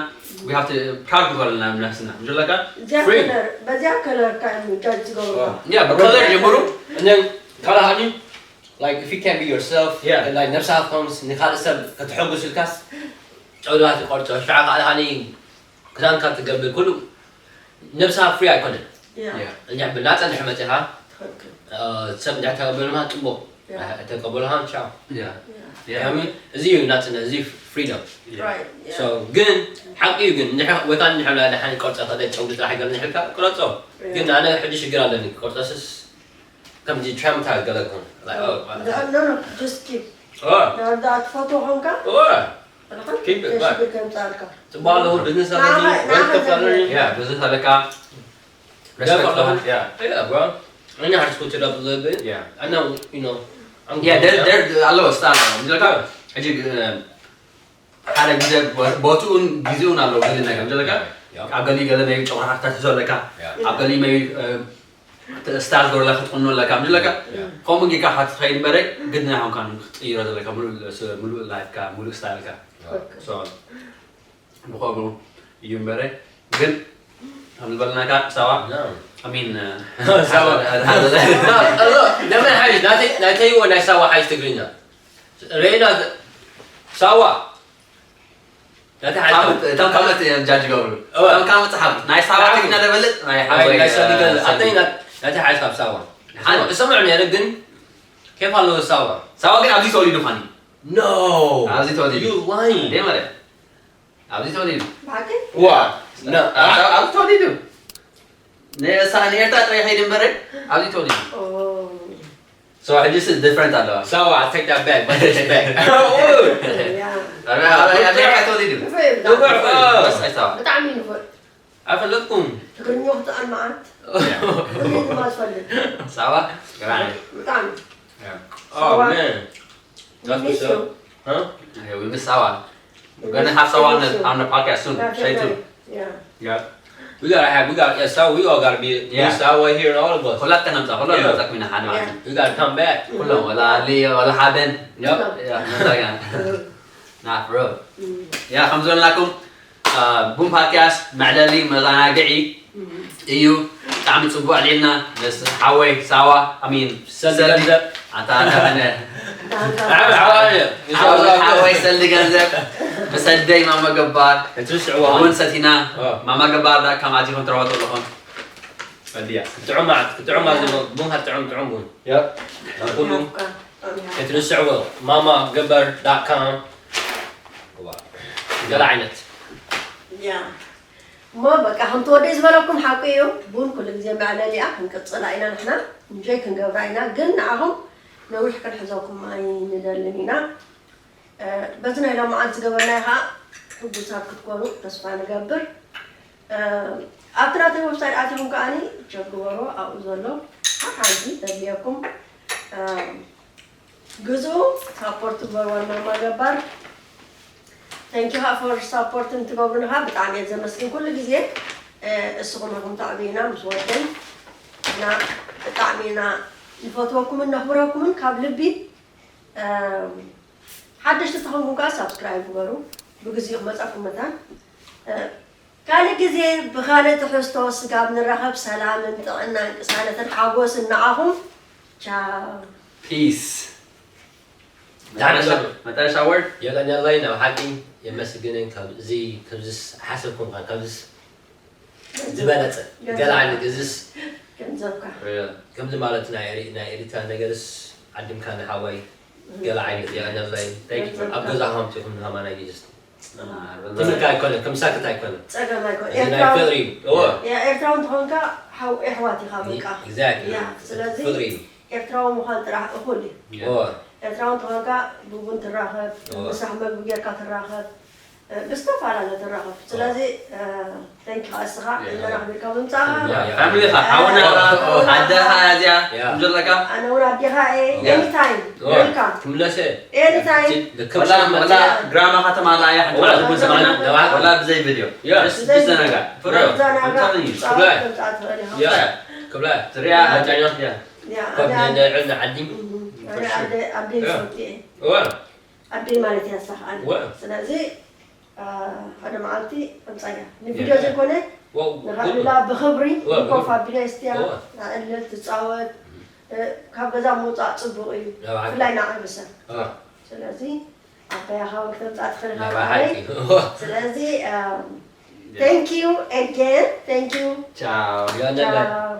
we have to proud ክኾን ኣለና ነፍስና ምሽ ኣለካ እዚኣ free ከለር በዚኣ ከለርካ እዮም ጃጅ ዝገብሩካ yeah ብከለር ጀምሩ and then ካልእ ሃኒ like if you can't be yourself Yeah. like ነብስኻ ትኾንስ ንኻልእ ሰብ ከተሐጉስ ኢልካስ ጨውዳት ይቆርጾ ሽዓ ካልእ ሃኒ ክዳንካ ትገብር ኩሉ ነብስኻ free ኣይኮነን ያ yeah እንዲሕ ብናጻ እንድሕ መጺኻ ትኽክል ሰብ እንድሕ ተቀበልማ ጽቡቅ Yeah. ተቀበልኻ ቻው yeah yeah. እዚ እዩ ናጽነት እዚ freedom right so ግን ሓቂ እዩ ግን እንድሕ ወይ ከዓ እንድሕ ብላ ደሓን ቆርጸ ከደ ጨውዲ ጥራሕ ገር ንሕልካ ቅረጾ ግን ኣነ ሕጂ ሽግር ኣለኒ ቆርጸስስ ከምዚ traumatize ገለ ክኾን like oh No, no, just keep. oh ዳርዳ ትፈትዎ ኾንካ oh ንሓን Keep it back. ሽግር ከምፃልካ ጽቡቅ ኣለኹ business ኣለኒ ንዓኻ- wealth ንዓኻ ከፍላለኒ ዘምር። yeah ብዝሕ ኣለካ respect ኣለኹ yeah yeah bro I know how to switch it up a little bit Yeah. I know you know I'm yeah good, there yeah. there ኣለዎ style ኣለዎ ምሽ ኣለካ ሕጂ ሓደ ግዜ ቦትኡን ግዜኡን ኣለዎ ገለ ነገር ምሽ ኣለካ ኣብ ገሊ ገለ ናይ ጨጉርካ ክትሕዞ ኣለካ ኣብ ገሊ maybe style ገርላ ክትቆኖ ኣለካ ምሽ ኣለካ ከምኡ ጌርካ ክትኸይድ እምበረ ግድና ይኾንካ ክትቅይሮ ዘለካ ሙሉእ ሙሉእ lifeካ ሙሉእ styleካ so ብኸምኡ እዩ እምበረ ግን ከም ዝበልናካ ሳዋ I mean ሳዋ። ነመን ሓይሽ ናተይ ወ ናይ ሳዋ ሓይሽ ትግርኛ ሬና ሳዋ ናተይ ሓይሽ እቶም ካልኦት እዮም ጃጅ ገብሩ እቶም ካብ መፅሓፍ ናይ ሳዋ ትግርኛ ደበልጥ ናይ ሓወይ ናተይ ሓይሽ ካብ ሳዋ እሰምዑ ነይረ ግን ኬፍ ኣለዎ ሳዋ ሳዋ ግን ኣብዚ ተወሊዱ ፋኒ No ኣብዚ ተወሊዱ You lying እንዴ ማለት ኣብዚ ተወሊዱ ብሓቂ ዋ No ኣብዚ ተወሊዱ ንሳ ንኤርትራ ጥራይ ከይድ እምበረ ኣብዚ ተወሊዱ Oh. so ሕጂ ስ different ኣለዋ ሳዋ I take that back but it's back Yeah. ኣበይ ተወሊዱ ንፉዕ እዩ ብጣዕሚ። ንፉዕ፣ እ። ሳዋ ብጣዕሚ ንፉዕ። ኣይፈለጥኩም ትግርኛ ክጥዕም መዓት። ትግርኛ ድማ ትፈልጥ። ሳዋ ብጣዕሚ። Oh man That's what's up Huh? We miss Sawa. We're gonna have Sawa on the, on the podcast soon. Stay tuned. Yeah. We gotta have, we gotta, yeah, so we all gotta be, Yeah. be Sawa here and all of us. ሁላትና ምጻ ሁላትና Yeah. ምጻ ኩሚና ሓደ ማለት We gotta come back. ኩሎም ወላ ሊ ወላ ሓበን Yep. ያ መዛጋ ና bro ያ ከም ዝበልናኩም ቡም ፓድካስት መዕለሊ መዘናግዒ እዩ ብጣዕሚ ፅቡቅ ዕሊልና ምስ ሓወይ ሳዋ ኣሚን ሰልዲ ገንዘብ ኣታ ኣታ ኣነ ዓብ ዓዋለ ሓወይ ሓወይ ሰልዲ ገንዘብ ብሰደይ ማማ ገባር እቲ ስዕዋ ቡን ሰቲና ኦ። ማማ ገባር ዳ ከም ኣዚኹም ትረኸቱ ኣለኹም እንዲያ ክትዕማ ክትዕማ ቡን ክትዕም ጥዑም ቡን Yep. ኩሉ ኣይትርስዕዎ ማማ ገበር ዳት ካም። ገለ ዓይነት። ያ እሞ በቃ ከምቲ ወደይ ዝበለኩም ሓቂ እዩ። ቡን ኩሉ ግዜ መዕለሊኣ ክንቅፅላ ኢና ንሕና እንጆይ ክንገብራ ኢና። ግን ንዓኹም ነዊሕ ክንሕዘኩም ኣይንደልን ኢና። በዚ ናይ ሎማዓንቲ ዝገበርናዮ ከዓ ሕጉሳት ክትኮኑ ተስፋ ንገብር። ኣብቲ ናተይ ዌብሳይት ኣቲኹም ከዓኒ ቸክ ግበሩ ኣብኡ ዘሎ ሓንቲ ተድልየኩም ግዝኡ ሳፖርት ግበርዋ ማማ ገባር። Thank you for support እንትገብሩና ከዓ ብጣዕሚ እየ ዘመስግን ኩሉ ግዜ። እስኹም ኢኹም ተዕብዩና ምስ ወደይ እና ብጣዕሚ ኢና ንፈትወኩምን ነኽብረኩምን ካብ ልቢ። ሓደሽቲ ተኾንኩም ከዓ ሳብስክራይብ ግበሩ። ብግዜኡ ክመፀኩም መታን ካልእ ግዜ ብኻልእ ትሕዝቶ ስጋብ ንራኸብ ሰላምን ጥዕናን ቅሳነትን ሓጎስን ንዓኹም። ቻው። ፒስ። መጨረሻ ወርድ የቐንየለይ ናብ ሓቂ የመስግንን ካብዚ ከምዝስ ሓሰብኩም ኸ ካብዝስ ዝበለፀ ገለ ዓይነት እዝስ ገንዘብካ ከምዚ ማለት ናይ ኤሪ- ናይ ኤሪትራ ነገርስ ዓዲምካ ንሓዋይ ገለ ዓይነት የቐንየለይ ኣብ ገዛ ከምፅኹም ንሃማና ጊዝስ ትምህርቲ ኣይኮነ ከም ሳክት ኣይኮነ ጸገም ኣይኮነ እዚ ናይ ኤርትራዊ ፍቅሪ እዩ እዎ ያ ኤርትራዊ እንተኾንካ ሓው ኣሕዋት ኢኻ በቃ exactly ያ ስለዚ ፍቅሪ እዩ ኤርትራዊ ምዃን ጥራሕ እኹል እዩ እዎ ኤርትራዊ እንተኾንካ ብቡን ትራኸብ እዎ። ምሳሕ መግቢ ጌርካ ትራኸብ ብዝተፈላለ ትራኸብ ስለዚ thank you ኣስኻ ኢልና ኣኽቢርካ ምምጻኻ ያ። ፋሚሊኻ ሓውና ኣደኻ እዚኣ ያ። ከምዘለካ ኣነ እውን ኣዴኻ እየ ያ። anytime እዎ። welcome ክምለሰ anytime ልክም ወላ ሰላም ወላ መጽያ ግራማ ከተማ ላ እያ ሓንቲ ወላ መዓልቲ ቡን ሰማና ነባዕ- ወላ ብዘይ ቪድዮ ያ። ብዘይ ዘናጋ ፍረ ዘናጋ እንተምን እዩ ጻወት ያ። ከምጻት ትኽእል ኢኻ ያ ክብላ ትሪያ መጫኛ ያ ኮፍ ኣነ ንዕና ዓዲ ኣነ ኣደ ኣደ ያ። ይፈልጥ እየ እዋ ኣደ ማለት እያ ሳኻ ኣነ እዋ ስለዚ ሓደ መዓልቲ ኣምጻያ ንቪድዮ ዘይኮነ ዋው ንኻሉላ ብኽብሪ ወ- ኮፍ ኣቢለ ስትያ ወ- ንዕልል ትጻወት ካብ ገዛ ምውጻእ ጽቡቕ እዩ ናብ ዓዲ ብፍላይ ንዓቢ ሰብ እዋ ስለዚ ኣባያኻ እውን ክተምጻእ ትኽእል ኢኻ ናብ ብዓለይ ዓዲ እዋ ስለዚ thank you again thank you ቻው ያነላ ቻው